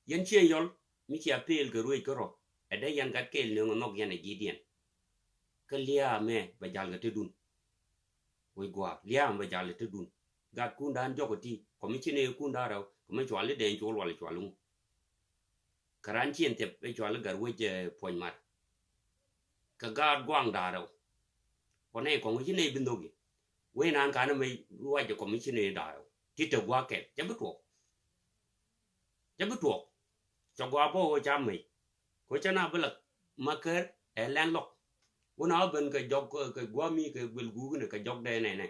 Yɛn ciɛ yɔl mi cia pel kɛ ruec kärɔ. Ɛ dee yɛn gat kɛɛl nööŋ ɛ nhɔk yɛn ɛ ji̱diɛn. Kä lia̱a̱ mɛ bɛ jal kɛ tetdun. Wec gua̱a̱k lia̱a̱ mɛ bɛ jal kɛ tetdun. Gat kun da̱a̱n jɔk ɛ ti kɔmi ci nɛ kun da̱a̱n rɛw kɔmi cual i̱ den col wal cual iŋu. Kä raan cieŋ thiɛp ëë cɔal i̱ Gatwec, eh, Puɔ̱ny Mat. Kɛ gaat gua̱a̱ŋ da̱a̱r rɛw. Kɔn nɛy kɔŋ ci nɛy bi nhök i̱ wec naan ka̱n ɛmɛ ruac ɛ kɔm ci nɛy da̱a̱r rɛw ti te gua̱a̱k kɛl cɛ bi tuɔɔk. Cɛ bi tuɔɔk. Cɛ gua̱a̱k bä ɣöö ca mec. Kɛ cä na bi lak ma ker ɛ lɛn lɔk. Wun a ben kɛ jɔk, kɛ gua̱a̱k mi kɛ guil guuk ni kɛ jɔk dee nɛnɛ.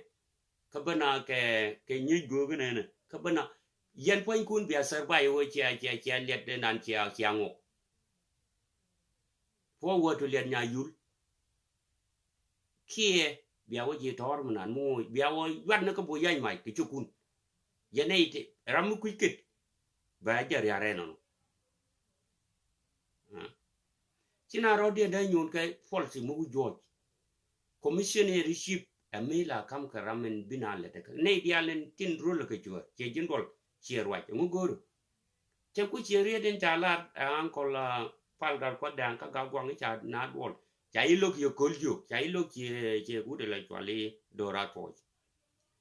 Kä bä na kɛ, kɛ nyiec göök inɛnɛ kä bä na yɛn puɔ̱nykun bia survive wä cia, cia, cia liɛt inan cia, cia ŋok. Puɔ wä tu liɛt nya yul. Kiɛ bia wä ji̱ tɔɔr mi nan mi ŋo̱o̱c bia wä yuat ni kä bo̱ ya̱ny mac kɛ cukun. Yɛn nɛy ti ram mi kui̱c ket bɛ jɛ ria̱r ɛnɔnɔ. Ci na rɔ̱diɛn dee nyuun kɛ policy mi wi̱c juɔ̱ɔ̱c. Commissioner in chief ɛ mi la kam kɛ ram in bi na lɛ tekɛ nɛy diaal in tin rol kɛ cuɛ ciɛ ji̱n duɔl ciɛ ruac ɛŋu go̱o̱ri. Cɛ ku ciɛ riet in ca lar ɛ ankɔl pal gat kuɔth dɛ̈ɛ̈ŋ kä gak guaŋ i̱ ca na duɔl ca i̱ lo̱k yɛ köl jiök ca i̱ lo̱k ciɛ ciɛ wut ilɛ cual i̱ do̱ra tuɔc.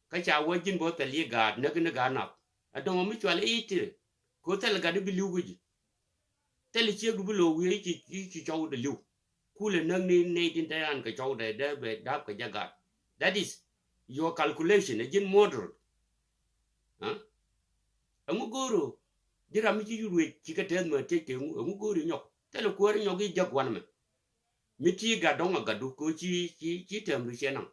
Kä ca wä ji̱n bä thɛl i̱ gaat näk ni gaat nath ɛ dɔ̱ŋ mi cual i̱ ti ko thɛl gat i̱ bi li̱w kä ji̱. Thil ciek du bi lo̱o̱k wi̱i̱ i̱ ci, i̱ ci cɔwdɛ li̱w. Kulɛ näk ni nɛy tin te an kɛ cɔwdɛ dee bɛ da̱a̱p kɛ jɛ gaat. That is your calculation ɛ ji̱n model. Ɛŋu go̱o̱r ɣöö ji̱ ram mi ci yur wec ci kɛ tɛth mɛ tëc kɛ ɛŋu, ɛŋu go̱o̱r i̱ nyɔk thilɛ kuäär i̱ nyɔk i̱ jäk wanɛ mɛ. Mi ti gat dɔ̱ŋ a gatdu kɛ ɣöö ci, ci, ci tɛm du ciɛ naŋ.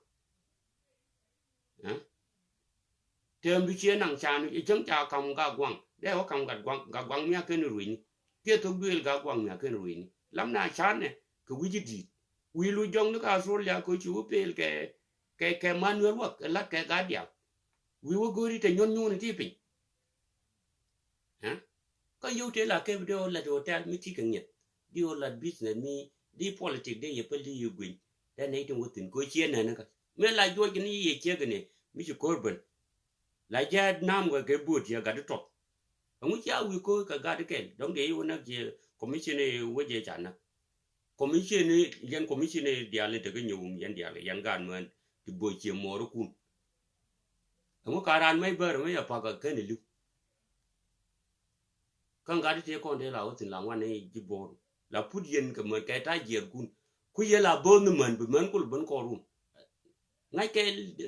Tɛm du ciɛ naŋ can i̱ cäŋ ca kam gak guaŋ dee wä kam gat guaŋ, gat guaŋ mi a ken ruecni. Kiɛ thok duëël gak guaŋ mi a ken ruecni lam na can nɛ kɛ wi̱c i̱ di̱i̱t. Wi̱i̱ lu jɔŋ ni ka Australia kɛ ɣöö ci wä pel kɛ, kɛ, kɛ manuel wak ɛ lat kɛ gat diaal. Wi̱i̱ wä go̱o̱ri te nyuɔ̱n nyuɔ̱n ti piny. Kä yio̱w tëë la kɛp di ɣöö lat hotel mi ti kɛ ŋi̱eth, di ɣöö lat business mi, di politic di yɛ päl di yɛ gui̱ny. Dee nɛy tin wä thi̱n kɛ ɣöö ciɛ nɛn kä mi la juɔc kɛ ni yɛ ciek kɛ ni mi ci ko̱r ben. La jɛ nam kɛ kɛ buɔt yɛ gat di tɔth. Ɛŋu cia wi̱i̱ ko̱r kɛ gat di kɛl dɔ̱ŋ dee i̱ wä näk ciɛ commission i̱ wä jɛ ca näk. Commission i̱ yɛn commission i̱ diaal i̱ tekä nyɛ wum yɛn diaal yɛn gaat män ti bo̱c ciɛ muɔɔrikun. Ɛŋu ka raan mec bär mec a pak a ken iliw. Kä ŋa̱t i̱ tëë kɔn tëë la wä thi̱n la ŋuan i̱ ji̱ bo̱o̱r la put yɛn kɛ män kɛ ta̱a̱ jiɛɛrkun. Ku yɛ la bo̱o̱th ni män bi män kul ben kɔɔr wun. Ŋa̱c kɛ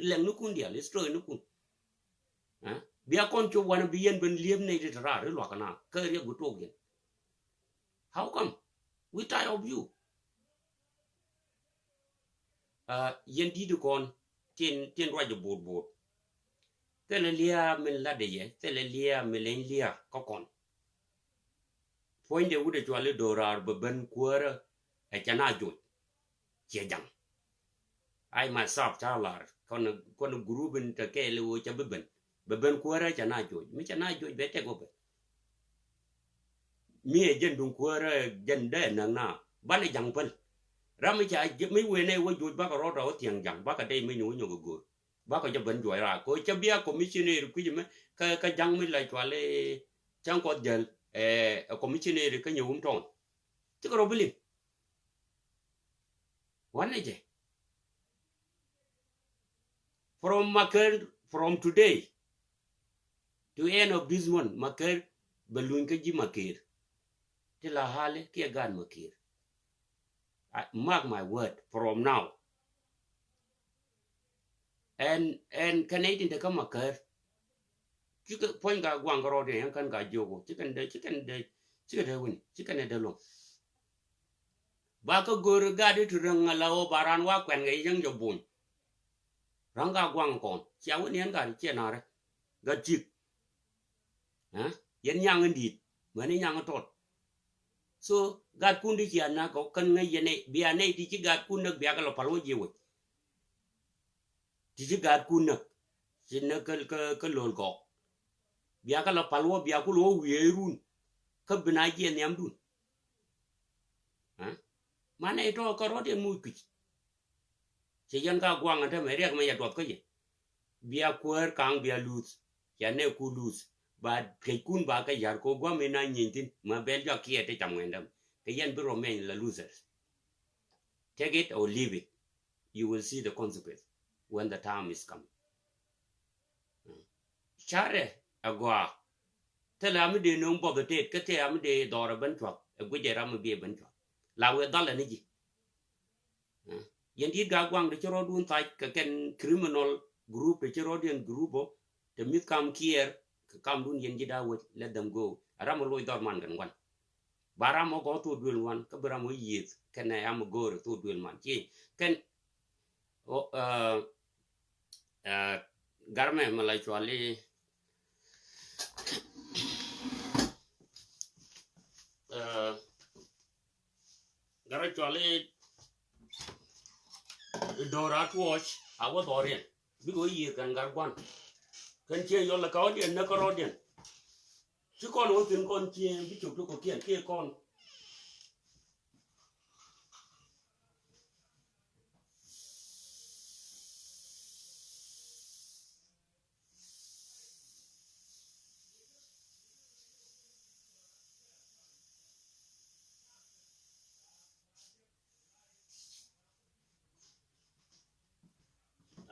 lɛŋnikun diaal history nikun. Bia kɔn cop wanɛ bi yɛn ben liep nɛy ti te raar i̱ luakä na kä riɛk bi tuɔɔk yɛn. How come? We tired of you. Yɛn di̱t kɔn tin tin ruac bo̱o̱r bo̱o̱r. Thilɛ lia̱a̱ min latdɛ yɛ thilɛ lia̱a̱ min leny lia̱a̱ kä kɔn. Puɔ̱nydɛ wut ɛ cual i̱ do̱raar bɛ ben kuäärä ɛ cɛ na joc. Ciɛ jaŋ. I myself ca lar kɔn kɔn group in te kɛɛl i̱ wee ca bi ben bɛ ben kuäärä cɛ na joc mi cɛ na joc bɛ tɛk wä ben. Mi ɛ jɛn duŋ kuäärä jɛn dee näk na banɛ ja̱ŋ päl. Ram mi ca mi wee nɛ wä joc bakɛ rɔɔdɔ wä thiaŋ ja̱ŋ bakɛ dee mi ni wä nyɔk ɛ go̱o̱r. Bakɔ jɛ ben juɔc raak kɛ cä bia commissioner kui̱c mɛ kä kä ja̱ŋ mi la cual i̱ cäŋ kuɔth jäl ɛ commissioner kä nyɛ wum tɔn. Cikɛ rɔ bi liŋ. Wanɛ jɛ from Maker from today to end of this month Maker bɛ luny kä ji̱ Maker. Ti la hali kiɛ gaat Maker. Mark my word from now. Ɛn ɛn kɛnɛ itin te kä Maker. Cikɛ puɔ̱ny ka guaŋ kɛ rɔɔdiɛn yɛn kɛn ka jiök wä cikɛn dee cikɛn dee cikɛ dee wini cikɛn dee luŋ. Ba kä go̱o̱ri gat i̱ ti räŋ ala wä ba raan wa kuɛn kɛ yäŋ jɛ buny. Räŋ ka guaŋ kɔn cia wini yɛn gat ciɛ na̱rɛ gat cik. Yɛn nyaŋ in di̱i̱t mäni nyaŋ in tɔt. So gat kun di cia nak kɔ kän ŋäc yɛn bia nɛy ti ci gat kun näk bia kɛ lɔ pal wä jiɛ wec. Ti ci gat kun näk ci näk kä kä lo̱l gɔk. Bia kɛ lɔ pal wä bia kul wä wiee run kä bi na jiɛ nhiam dun. Ma nɛy tɔ kä rɔt yɛn muc kui̱c. Ci yɛn ka guaŋ ɛn tämɛ riɛk mɛ yɛ duɔth kä yɛ. Bia kuäär kaŋ bia luth. Cia nɛ ku luth ba kec kun ba kɛ ya̱r ko guam in a nyiny thin ma bɛl jɔak kiɛ ti cam ŋuɛn däm kɛ yɛn bi rɔ mɛny la losers. Take it or leave it. You will see the consequence when the time is coming. Carɛ a gɔaa. Thilɛ ami dee no̱o̱ŋ buɔth ɛ tet kä thilɛ ami dee dhɔr ɛ ben cuath ɛ guic ɛ ram mi bi ɛ ben cuath. La wee dhal ɛ ni ji̱. Yɛn di̱t gaa guaŋ ti ci rɔɔdun thac kɛ kɛn criminal group ti ci rɔɔdiɛn group ɔ ti mi̱th kam kiɛɛr kɛ kamdun yɛn ji̱ daa wec let them go. A ram mi loc dhɔr man kɛn gua̱n ba ram mɔ gɔ̱ thok duël ŋuan kä bi ram mɔ yiëth kɛn ɛ am go̱o̱r thok duël man ci kɛn. Ɔ, ɛ, ɛ, garmɛ mɛ la cuali, ɛ, garɛ cuali dora tuɔc a wä dhɔriɛn. Bikɛ wä yiëth kɛn gar guan kɛn ciɛ yɔl la ka ɔdiɛn nä kä rɔdiɛn. Ci kɔn wä thin kɔn ciɛ bi cok ti kɔ kiɛn kiɛ kɔn.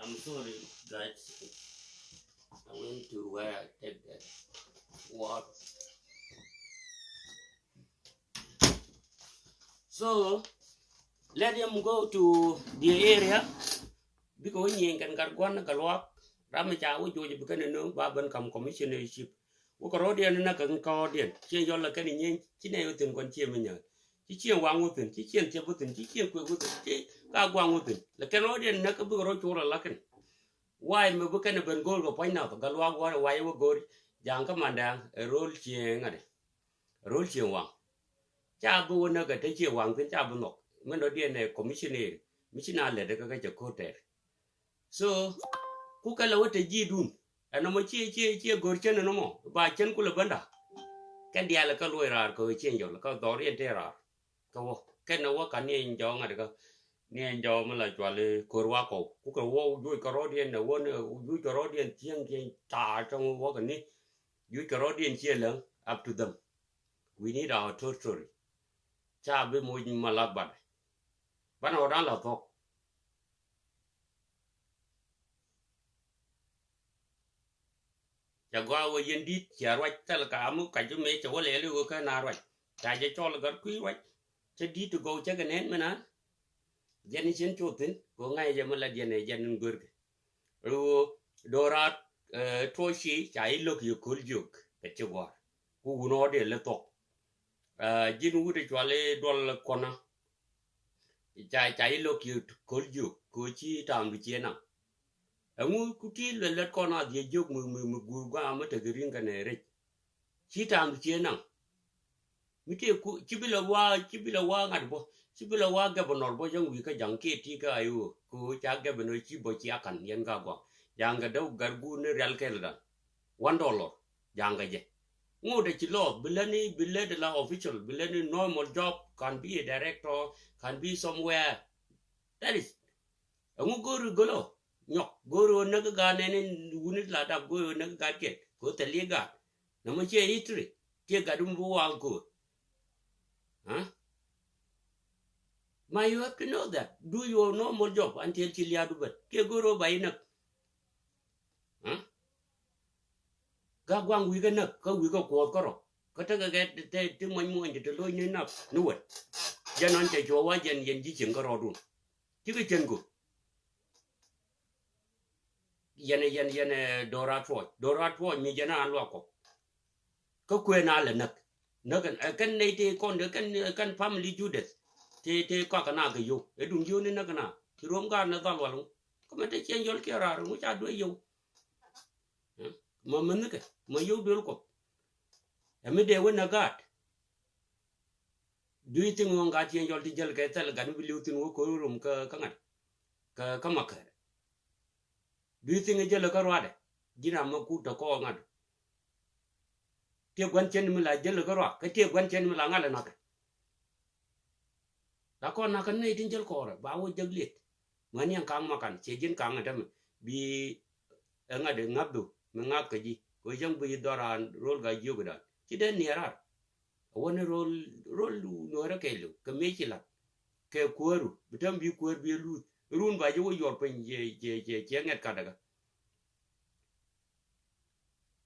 I'm sorry, guys. I went to where I take the walk. So, let him go to the area. Bikɛ wä nyieny kɛn gat gua̱n ni kɛ luaak. Ram mi ca wä joc bi kɛn ni nööŋ ba ben kam commissionership. Wä kɛ rɔɔdiɛn ni näk kɛ kɔɔdiɛn ciɛ yɔl lɛ kɛn nyieny ci nɛy wä thi̱n kɔn ciɛ mi nyääl. Ci ciɛ waŋ wä thi̱n ci ciɛ thiɛp wä thi̱n ci ciɛ kuek wä thi̱n ci ka guaŋ wä thi̱n lɛ kɛn rɔɔdiɛn ni näk kä bikɛ rɔɔd cuɔl ala kɛn. Wa̱i̱ mi bi kɛn ben go̱o̱r kɛ puɔ̱ny nath gat luaak wä wa̱i̱ wä go̱o̱r ja̱a̱ŋ kä mandɛ ɛ ro̱l ciɛ ŋa̱t. Ro̱l ciɛ waŋ. Ca bi wä näk kɛ te ciɛ waŋ thi̱n ca bi nhɔk min dɔ̱diɛn ɛ commissioner mi ci na lɛt kä kä cɛ ko̱r tɛɛr. So ku kɛ lɛ wä te ji̱dun. Ɛn nɔmɔ ciɛ ciɛ ciɛ go̱r cän ɛn nɔmɔ ba cän kulɛ bända. Kɛn diaal kä luɔc raar kä ciɛ jɔl kä dhɔriɛn tëë raar. Kä wä kɛn ɛ wä ka ni ɛn jɔk ŋa̱t kä ni ɛn jɔk mi la cual i̱ ko̱r wa kɔw kukɛ wä juuc kɛ rɔɔdiɛn ɛ wä ni juuc kɛ rɔɔdiɛn thiäŋ kiɛn taar cɔŋ wä kɛ ni juuc kɛ rɔɔdiɛn ciɛ läŋ. Up to them. We need our territory. Ca bi moc malak bat. Banɛ wä dan la thɔk. Ca gɔaa wä yɛn di̱t cia ruac thɛl ka amu kac mi cɛ wä lɛɛli wä kä na ruac. Ca jɛ cɔl gat kui̱ ruac. Cɛ di̱t ti gɔw cɛ kɛ nɛn mi nan. Jɛn i̱ cin cu thi̱n kɛ ŋa̱c jɛ mi la jɛn ɛ jɛn in guerkɛ. Ɣöö do̱raat tuɔci ca i̱ lo̱k yɛ köl jiök kɛ ci gua̱a̱r ku wun ɣɔ̱t yɛ lɛ thok. Ji̱n wut i̱ cual i̱ duɔl kuɔna. Ca ca i̱ lo̱k yɛ köl jiök kɛ ci ta̱a̱m di ciɛ naŋ. Ɛŋu ku ti luɛl luɛt kɔn a dhiɛ jiök mi mi mi guur gua̱a̱ mi tek ri̱ŋ kɛnɛ rɛc. Ci ta̱a̱m di ciɛ naŋ. Mi tëë ku ci bi la wa ci bi la wa ŋa̱t bä ci bi la wa gɛbɛ nɔr bä yäŋ wi̱i̱ kä ja̱ŋ kiɛ ti kä a i̱ ɣöö kɛ ɣöö ca gɛbɛ nɔr ci bä ci a ka̱n yɛn ka gua̱a̱. Ja̱ŋ kɛ däw gat guur ni rial kɛl dan. One dollar ja̱ŋ kɛ jɛ. Ŋot ɛ ci lɔɔth bi lät ni bi lät la official bi lät ni normal job can be a director can be somewhere. That is Ɛŋu go̱o̱ri gölö nyɔk go̱o̱ri ɣöö näk kä gaat nɛn in wuni la dap go̱o̱ri ɣöö näk kä gaat kiɛn kɛ ɣöö thil i̱ gaat. Nɔmɔ ciɛ history ciɛ gat in bi waŋ köör. Huh? Ma you have to know that do your normal job until ci lia̱a̱du ben kiɛ go̱o̱ri ɣöö ba i̱ näk. Huh? Ga guaŋ wi̱i̱ kä näk kä wi̱i̱ kä kuɔth kärɔ kä tekɛ kɛ te ti muɔny muɔny ti te lo̱c ni nap ni wet. Jɛn ɔn cɛ cuɔ wa jɛn yɛn ji̱ cieŋ kärɔɔdun. Cikɛ cieŋ ku yɛn yɛn yɛn do̱ra tuɔɔc do̱ra tuɔɔc mi jɛn an luak kɔ. Kä kuëë na lɛ näk näk kɛn nɛy ti kɔn kɛn kɛn family Judith ti ti kɔak kɛ na kɛ yio̱w ɛ duŋ yio̱w ni näk kɛ na ti ruɔm gaat ni dhal wal ŋu. Kä mɛ te ciɛn yɔl kiɛ raar ŋu ca duee yio̱w. Mɔ mɛ nhikɛ mɔ yio̱w duel kuɔth. Ɛ mi dee wä nä gaat. Do you think ɣöö gat yɛn jɔl ti jäl kɛ thɛl gat mi bi li̱w thi̱n wä ko̱r rum kä kä ŋa̱t kä kä makär? Do you think jäl kä ruaadɛ? Ji̱n ram mɛ kut tɛ kɔɔk ŋa̱t. Tiɛ gua̱n cɛn mi la jäl kä ruaak kä tiɛ gua̱n cɛn mi la ŋa̱t lɛ nakä. La kɔn nakä nɛy tin jäl kɔɔrɛ ba wä jäk liet. Ŋuɛ̈ni ɛn ka̱ŋ makan ciɛ ji̱n ka̱ŋ ɛn tämɛ bi ɛŋa dee ŋa̱pdu mi ŋa̱p kä ji̱ kɛ cäŋ bi dhɔran ro̱l ga jiök dan ci dee niɛɛr ar. Awä ni ro̱l ro̱l nuɔ̱ɔ̱rä kɛɛliw kɛ mëë ci la̱t kɛ kuääru bi täm bi kuäär bi luth run ba ji̱ wä yuɔr piny ciɛ ciɛ ciɛ ŋɛt katdäkä.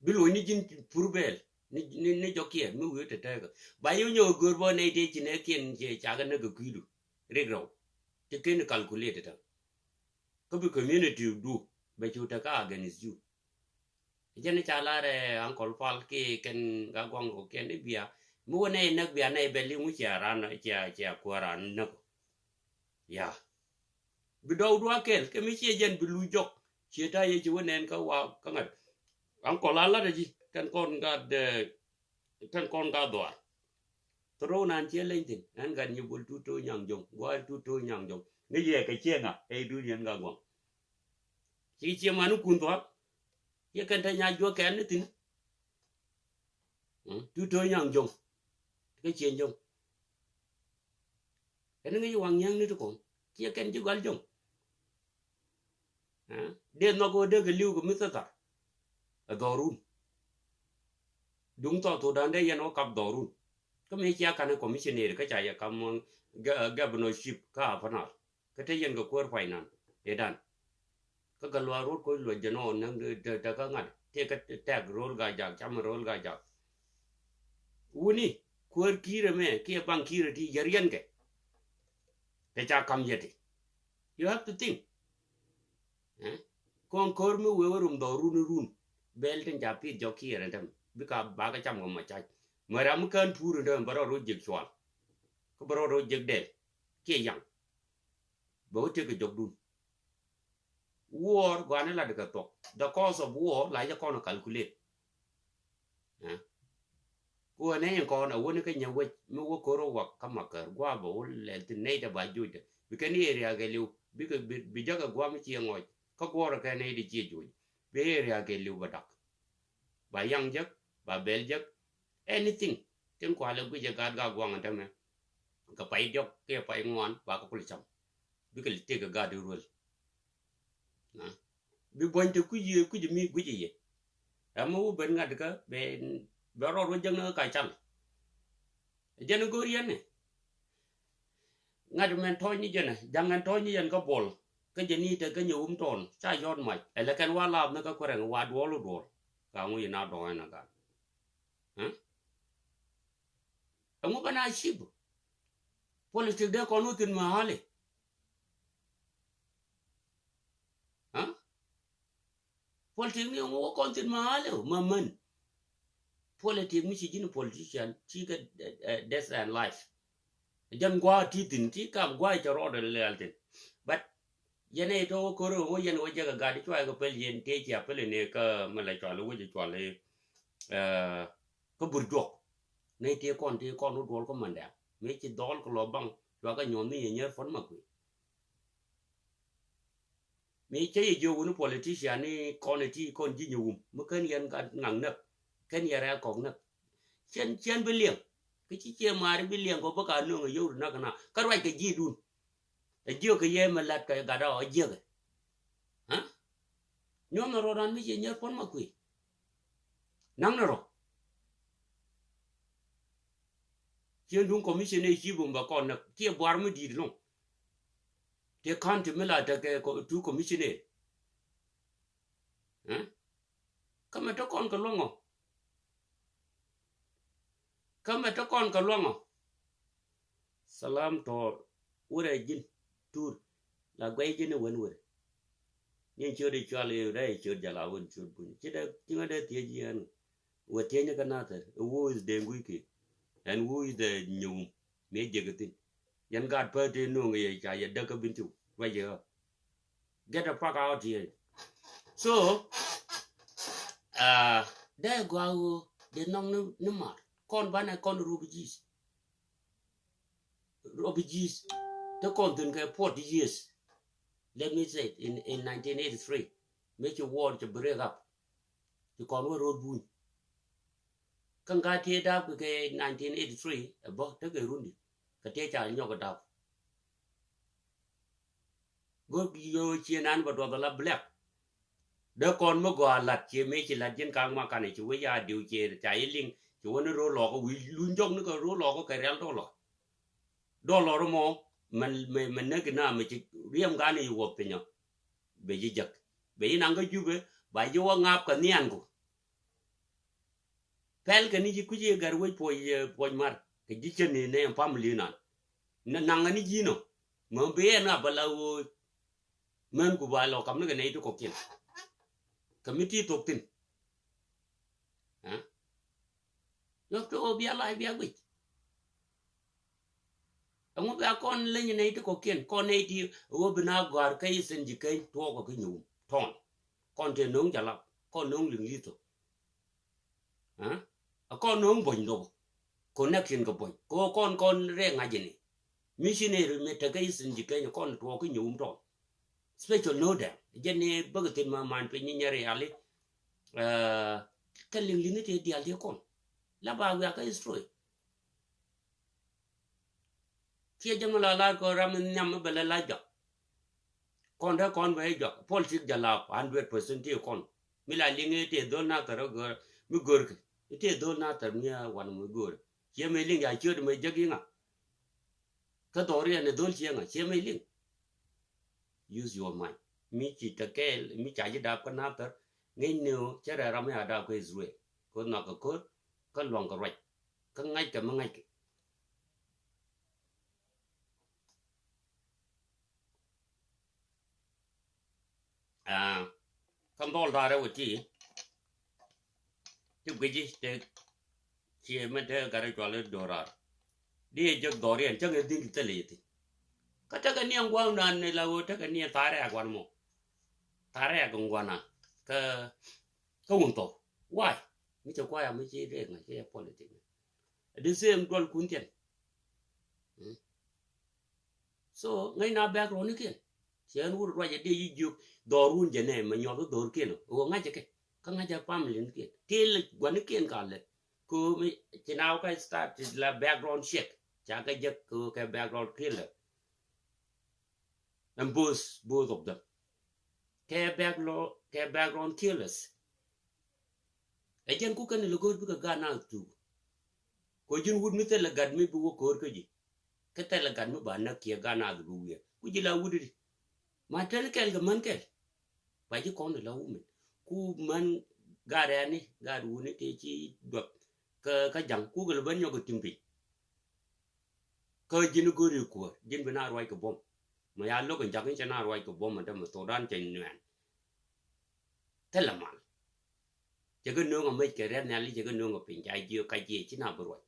Bi luɔ̱ny ni ji̱n pur bɛɛl ni ni ni jɔkiɛ mi wi̱i̱ te tɛɛkä ba yɛ nyɔk go̱o̱r bä nɛy tëë ci nɛɛkiɛn cɛ cakɛ näk kɛ kui̱du. Rik rɛw ti ken calculate tä kä bi community du bɛ cu te kä against you. Jɛn ca lar ɛ Uncle Pal ki kɛn ga guaŋ kɔ kiɛn ni bia mi wä nɛy näk bia nɛy bɛ liŋ wi̱c cia ran cia cia kuäär ran näk. Ya bi dɔw dua̱a̱ kɛl kɛ mi ciɛ jɛn bi luc jɔk ciɛ ta̱a̱ yɛ ci wä nɛn kä wa kä ŋa̱t. Aŋkɔl a lat a ji̱ tɛn kɔn gat tɛn kɔn gat dhuaar. Throw nan ciɛ leny thin ɛn gat nyi bol tut to̱o̱ nyaŋ jo̱ŋ gua̱a̱r tut to̱o̱ nyaŋ jo̱ŋ ni yɛ kɛ ciɛ ŋa ɛ dun yɛn gat gua̱ŋ. Ci ciɛ mani kun dhuaar ciɛ kɛn te nya juɔk kɛn ni thin. Tut to̱o̱ nyaŋ jo̱ŋ kä ciɛ jo̱ŋ. Kɛn ŋi̱c waŋ nyia̱ŋ ni ti kɔn kiɛ kɛn ji̱ gɔal jɔ̱ŋ. Dee nhɔk ɣöö dee kɛ li̱w kɛ mi thäthar ɛ dhɔrun. Duŋ thɔɔk thokdan dee yɛn wä kap dhɔrun. Kä mi cia kanɛ commissioner kä ca yɛ kam governorship kä Upper Nile kä te yɛn kɛ kuäär finance ëëdan. Kä kɛ luaak rot koc luɔc jɛ nɔ näŋ te kä ŋa̱t tëë kä tɛk ro̱l Gajak cam ro̱l Gajak. Wuni kuäär ki̱i̱r ɛmɛ kiɛ baŋ ki̱i̱r ɛ ti yɛ riɛnkɛ. Kɛ ca kam yɛ ti. You have to think. Kɔn ko̱r mi wee wä rum dhɔk run run bɛl tin ca pith jɔk kiɛɛr ɛn tɛm bika bakä cam kɛ mɔ cac. Mɛ ram mi kään tuur ɛn tɛm bɛ rɔ rɔ jek cual. Kä bɛ rɔ rɔ jek dɛl kiɛ yaŋ. Bɛ wä tëk kɛ jɔkdun. War gɔaa ni lat kɛ thuɔk. The cost of war la jɛ kɔn calculate. Ku ɣän ɛ in kɔn a wäni kä nyɛ wec mi wä kör wä wak kä makär gua̱a̱ bɛ wä lɛl thin nɛy tɛ ba juuc tɛ bi kɛn area kɛ liw bikɛ bi jäkɛ gua̱a̱ mi ciɛ ŋɔc kä guɔ̱ɔ̱rɛ kɛ nɛy ti ciɛ juuc. Bay Area kɛ liw bɛ dak. Ba yaŋ jek, ba bɛl jek, anything. Tin kualɛ guic ɛ gaat ga guaŋ ɛn tämɛ. Kɛ pay diɔk kiɛ pay ŋuan ba kɛ kul cam. Bikɛ li tëk kɛ gaat iruel. Bi buɔ̱ny te kui̱ yiëë kui̱ mi guic i̱ yiëë. Ɛmɛ wä ben ŋa̱t kä bɛ, bɛ rɔɔd wä jäŋ ni kä ka cal. Jɛn go̱o̱r yɛn ni ŋa̱t mɛn tɔ̱ɔ̱ny ni jɛn ɛ ja̱ŋ ɛn tɔ̱ɔ̱ny ni yɛn kä buɔl. Kä jɛ ni te kä nyɛ wum tɔɔn ca yɔt mac ɛlɛ kɛn wa laap ni kä kuɛrɛŋ wa duɔl wä duɔl. Ka ŋu yɛn a dɔɔny na gal. Ɛŋu bä na cip. Politik dee kɔn wä thin mahali. Politik ni ŋu wä kɔn thin mahali ma män. Politik mi ci ji̱n politician ci kɛ death and life. Jɛn gua̱a̱ ti thin ti kam gua̱a̱ cɛ rɔɔdɛ lɛl thin. But yɛn ɛ tɔ wä kor wä yɛn wä jɛ kɛ gat cuay kɛ pɛl yɛn tëë cia pɛl ni kä mɛ la cual wä jɛ cual kä bur juɔk. Ni tëë kɔn tëë kɔn wä duɔl kä mandɛ mi ci dhɔl kɛ lɔ baŋ cua kɛ nyuɔn ni yɛ nyɛr pɔn ma kui̱. Mi cä yɛ jiök wuni politician ni kɔn ɛ ti kɔn ji̱ nyɛ wum mi kän yɛn gat ŋaŋ näk kän yɛ rɛɛ kɔk näk. Cien cien bi liɛŋ kä ci cie maari bi liɛŋ kɔ bä ka nöŋ ɛ yio̱w ri nak na kä ruac kɛ ji̱ dun. Ɛ jiök kɛ yɛ mɛ lat kɛ gat ɔ ɛ jiäkɛ. Nyuɔn ɛ rɔ ran mi cie nyɛr puɔn ma kui̱. Naŋ ni rɔ. Cien duŋ commission ɛ ci bum bɛ kɔn näk kiɛ buar mi di̱i̱t loŋ. Ti county mi la tekɛ tu commissioner. Kä mɛ te kɔn kɛ luɔŋɔ. Kä mɛ te kɔn kɛ luɔŋɔ. Salam tɔɔr wurɛ ji̱n tur la guɛy ji̱n iwen wurɛ. Ni ciöt icual iwurɛ ciöt jala wen ciöt buny ci dee ci ŋä dee thiec yɛn. Wä thiec ni kä nathɛr who is the nguiki. And who is the nyum. Mi jek thin. Yɛn gaat pä ti nuŋ yɛ ca yɛ däk kä bin thiw ruac yɛ ɣä. Get the fuck out here. So dee gɔaa ɣöö dee nhɔk ni mar kɔn banɛ kɔn refugees. Refugees te kɔn thin kɛ forty years. Let me say in, in nineteen eighty-three mi ci war ci break up. Ci kɔn wä ro̱o̱l buny. Kä ŋa̱ tiee da̱a̱p kɛ kɛ nineteen eighty-three ɛ bä tekɛ rundi kɛ tiee ca nyɔk ɛ da̱a̱p. Go̱r yo̱o̱ cie nan bɛ duɔth ala black. Dee kɔn mi gɔaa lat cie mëë ci lat ji̱n ka̱a̱ŋ ma kanɛ ci wec a diw cie ca yi liŋ ci wä ni ro̱o̱l lɔɔkä wi̱i̱ luny jɔk ni kɛ ro̱o̱l lɔɔkä kɛ rial dɔlɔ. Dɔlɔ rɔ mɔ mɛ näk na mɛ ci riɛm gan i̱ wuɔth pinyɔ. Bɛ ji̱ jäk bɛ ji̱ naŋ kä Jubɛ ba ji̱ wä ŋa̱a̱p kɛ nhianku. Pɛl kɛ ni ji̱ kui̱ci ɛ gɛr wec puɔc puɔc mar kɛ ji̱ cä ni nɛ family nan. Naŋ ni ji̱ nɔ mɛ bi ɛn a bä la ɣöö mɛn ku ba lɔ kam ni kɛ nɛy ti kɔkiɛn. Kɛ mi ti thok thin. Ɛ? Yɔp ti ɣöö bia lac bia guic. Ɛŋu bia kɔn leny nɛy ti kɔkiɛn kɔn nɛy ti ɣöö bi na gɔ̱a̱r kä Eastern Jikɛny tuɔɔk kɛ ki nyuum tɔn. Kɔn te no̱o̱ŋ jalap kɔn no̱o̱ŋ liŋ li̱th thok. Ɛ? Ɛ kɔn no̱o̱ŋ buɔ̱ny dhok. Connection kɛ buɔ̱ny kɛ ɣöö kɔn kɔn rɛɛ ŋa̱c ini. Missionary mi tekä Eastern Jikɛny kɔn tuɔɔk ki nyuum tɔn. Special note dɛ jɛn ni bäkɛ thin ma man piny ni nyɛri ali. Ɛ, kä liŋ liŋ ni ti dial ti kɔn la ba wiak kä history. Ciɛ jɛ mi la lar kɛ ram mi nhiam mi bɛ lɛ la jɔk. Kɔn dee kɔn bɛ jɔk politik jɛ la hundred percent ti kɔn. Mi la liŋ ti dhol na thɛr gör mi gör kɛ ti dhol na thɛr mi a wan mi gör. Ciɛ mi liŋ ya ciöt mi jek iŋa. Kä dhɔriɛn ni dhol ciɛ ŋa ciɛ mi liŋ. Use your mind. Mi ci te kɛɛl mi ca ji̱ dap kä nathɛr ŋäcni ɣöö cä rɛɛ ram mi a dap kä Israel. Kä nhɔakä ko̱r kä luaŋ kɛ ruac kä ŋa̱ckɛ mi ŋa̱ckɛ. Aa, kä dhɔl da̱rɛ wä ti ti guici te ciɛ mɛ te gat rɛ cual i̱ do̱raar. Di jek dhɔriɛn cäŋ i̱ dhi̱n ti thil i̱ thi̱n. Kä tekɛ niɛŋ gua̱a̱m naan ni la ɣöö tekɛ niɛŋ tha̱a̱rɛ a gua̱n mɔ. Tha̱a̱rɛ a gua̱n a kä kä wun thɔw. Why? Mi cɛ kuay a mi ci dee ŋa̱c kɛ politik. The same dual kun thiɛn. So ŋäcna bɛ̈k rɔ̱nikiɛn. Ciɛ ɣän wut ruac ɛ dee yi jiök dhɔr wun jɛ nɛ mɛ nyuɔth dhɔr kiɛn ɔ ŋa̱c kɛ kä ŋa̱c a family ni kiɛn ti lɛ guani kiɛn ka lɛ. Ko mi ci na wä ka start ti la background check ca kɛ jek ko kɛ background killer. And both, both of them kɛ background, kɛ background killers. Ɛ jɛn ku kɛn lɛ go̱o̱r bikɛ gaat naath tuuk. Ko ji̱n wut mi thilɛ gat mi bi wä ko̱o̱r kä ji̱. Kä thilɛ gat mi ba näk kiɛ gaat naath bi wiɛɛr ku ji̱ la wut di. Ma tɛn kɛl kɛ män kɛl. Ba ji̱ kɔn la wumɛn ku män gaat rɛɛni gaat wuni tëë ci duɔth. Kä, kä ja̱ŋ ku kɛ lɛ ben nyɔk kɛ tim piny. Kä ji̱n go̱o̱ri kuäär ji̱n bi na ruac kɛ buɔ̱m. Ma ya lo̱k in ja̱k in cɛ na ruac kɛ buɔ̱m in te mi thokdan cɛ nuɛɛn. Thilɛ mal. Cɛ kɛ nööŋ a mec kɛ riɛth nhial i̱ cɛ kɛ nööŋ a piny ca jiö ka jiɛ ci na bi ruac.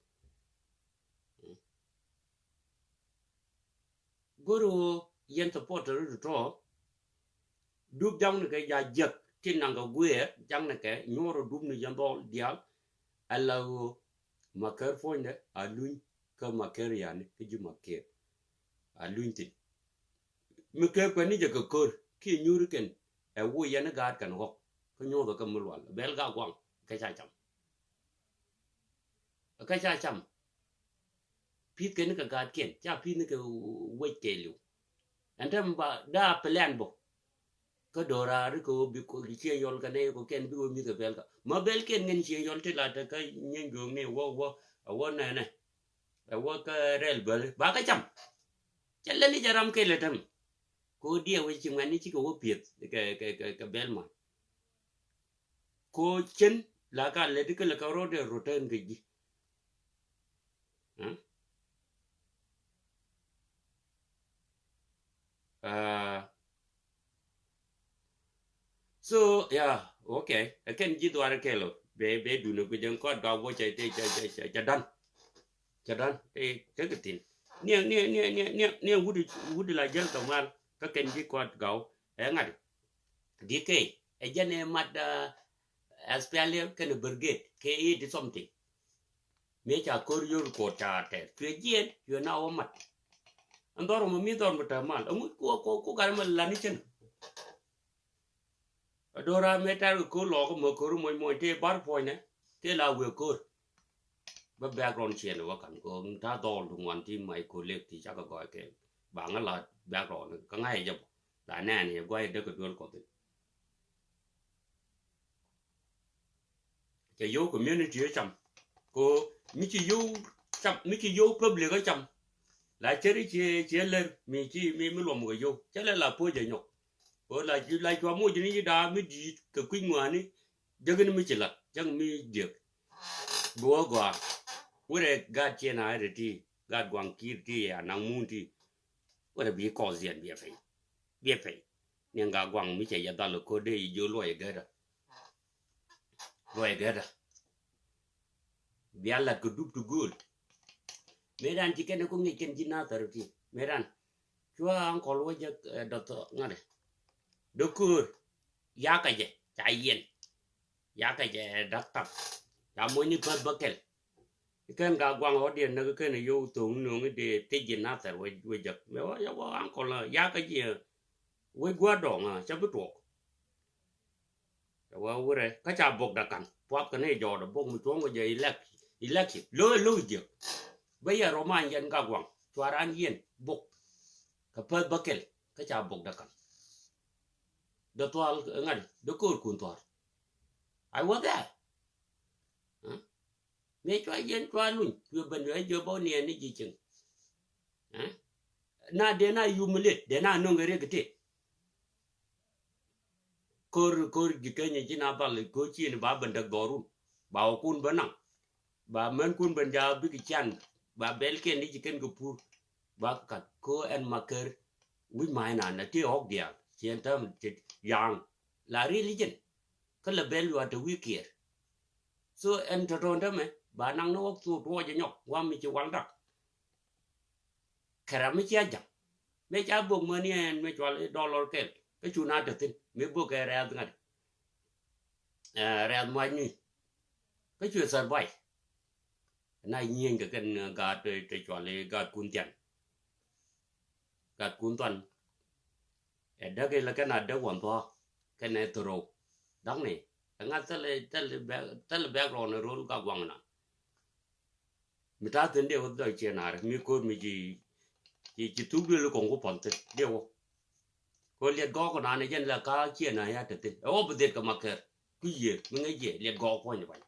Go̱r ɣöö yɛn supporter ri tɔ̱ dup jaŋnikɛ ja jiäk tin naŋ kɛ guiɛɛr jaŋnikɛ nyuɔr ɔ dup ni yɛn dhɔl diaal. Ala ɣöö ma kär puɔ̱nydɛ a luny kä ma kär yani kä ji̱ ma kär a luny thin. Mi kër kuɛn ni jɛ kɛ kör kiɛ nyuuri kɛn ɛ woc yɛn i̱ gaat kɛn ɣɔk kä nyuɔthɛ kä mi lual bɛl ga guaŋ kɛ ca cam. Kä ca cam. Pi̱th kɛn ni kɛ gaatkiɛn ca pi̱th ni kɛ wec kɛɛliw. Ɛn tɛm ba daa plan bä. Kä do̱raari kɛ wä bi ciɛ yɔl kɛ nɛy kɔ kɛn bi wä mi̱th kɛ bɛl ka ma bɛl kɛn ŋɛn ciɛ yɔl ti la te kä nyɛn gööŋni wä wä. Ɛ wä nɛnɛ ɛ wä kä rɛl bäli ba kä cam. Cɛ lɛn ni jɛ ram kɛl ɛ tɛm. Ko diɛ wä ci ŋuɛn ni cikɛ wä pieth kɛ kɛ kɛ bɛl ma. Ko cen la ka lɛ di kä lɛ ka rot dee rot tɛn kɛ ji̱. So yeah, okay. Ɛ kɛn ji̱ dhuaar kɛl ɔ bɛ bɛ dun ɛ guic ɛn kɔt dɔak wä cɛ cɛ cɛ cɛ dan. Cɛ dan ɛ kɛ kɛ thin. Niɛ niɛ niɛ niɛ niɛ niɛ wut wut la jäl kɛ mal kä kɛn ji̱ kɔt gaw ɛ ŋa̱t. Di kɛ ɛ jɛn ɛ mat. S P L A kɛn brigade kɛ eighty something. Mëë ca ko̱r yol ko̱r ca tɛth cuɛ jiɛn cuɛ na wä mat. Ɛn dhɔr mɔ mi dhɔr mɔ te mal ɛŋu ku ku ku gat mɔ lani cen. Ɛ do̱ra mëë tɛr kɛ ko̱r lɔɔk mɔ ko̱r mɔc mɔc tëë bar puɔ̱nynɛ tëë la wëë ko̱r. Bä background ciɛn wä kan ko ta dhɔl du ŋuan ti may ko lek ti cakɛ gɔɔy kɛ. Ba ŋä la background kä ŋa̱c jɛ bä la nɛɛn yɛ guay dek kɛ duel kɔthin. Cɛ yo̱w community ɛ cam ko mi ci yo̱w cam mi ci yo̱w public ɛ cam. La ceri ci ci lɛr mi ci mi mi luɔm kɛ yo̱w cɛ lɛ la puɔc ɛ nyɔk. Ko la la cua moc ni ci daa mi di̱i̱t kɛ kui̱c ŋuani. Jek ni mi ci lat jek mi diek. Bi wä gɔaa wurɛ gat ciɛ na ri ti gat guaŋ kir ti ya naŋ mun ti. Wurɛ bi kɔth diɛn bi ɛ piny bi ɛ piny. Niɛŋ gat guaŋ mi cɛ yɛ dhal ko dee yi jiö luɔc ɛ gɛtdä. Luɔc ɛ gɛtdä. Bia lat kɛ dup ti gööl. Mëë ran ci kɛn ɛ ku ŋic kɛn ji̱ nathɛr ti mëë ran. Cua ankɔl wä jɛ dɔth ŋa̱t ɛ. Dɔ̱ köör. Yakä jɛ ca yiɛn. Yakä jɛ daktar. Ca moc ni päth bä kɛl. Kɛn ka guaŋ ɣɔ̱t yɛn näk kɛn yow thoŋ no̱o̱ŋ dee thiec ji̱ nathɛr wä jek mɛ wä yɛ wä ankɔl yakä jiɛ. Wec gua̱a̱r dɔɔŋ ca bi tuɔɔk. Cɛ wä wurɛ kä ca bok dakan puath kɛ ni jɔɔdɛ bok mi cuɔ̱ŋ kɛ jɛ ilɛk ilɛk ci lo̱k lo̱k jiɛk. Bä yɛ rɔ man yɛn ka guaŋ cua ran yɛn bok. Kɛ päth bä kɛl kä ca bok dakan. Dee thual ŋa̱t dee ko̱r kun thual. I was there. Mëë cua yɛn cua luny cuɛ ben yɛ jɛ bä niɛn ni ji̱ cieŋ. Na dee na yum lit dee na no̱ŋ kɛ riek kɛ tëë. Ko̱r ko̱r ji̱ keny ji̱ na dhal ko̱r cin ba ben däk dhɔrun ba wä kun ben naŋ. Ba män kun ben ja bik can ba bɛl kɛn ni ji̱ kɛn kɛ pur. Ba kat ko ɛn ma ker wi̱c ma ɛn an a ti ɣɔk diaal ci ɛn täm ci yaŋ la riɛl i̱ jɛn. Kä lɛ bɛl yuat te wi̱i̱ kiɛɛr. So ɛn tɔ̱tɔ̱n tämɛ ba naŋ ni ɣɔk thok tuɔɔc ɛ nyɔk wam mi ci wal dak. Kɛ ram mi cia ja̱ŋ mëë ca bok mäni ɛn mëë cual i̱ dollar kɛl kä cu na te thi̱n mëë bok kɛ rɛɛth ŋa̱t. Rɛɛth muac ni kä cuɛ survive. Na nyieny kɛ kɛn gaat te cual i̱ gaat kun thian. Gaat kun thuan. Ɛ däk ilɛ kɛn a däk wan thɔa kɛn ɛ thorow. Da̱kni ɛŋa thilɛ, thilɛ background ɛ rol ka guaŋ nan. Mi ta̱a̱ thi̱n diɛ wä dhɔc ciɛ na̱a̱r mi ko̱r mi ci, ci, ci thuk duël kɔŋ ku pɔn thi̱n diɛ wä. Ko liɛt gɔɔk nan ɛ jɛn la ka ciɛ na̱a̱r ya te thi̱n ɛ wä bi dhiet kɛ ma kɛr. Ku yiëë mi ŋäc jiɛ liɛt gɔɔk kuɔ̱ny ba̱ny.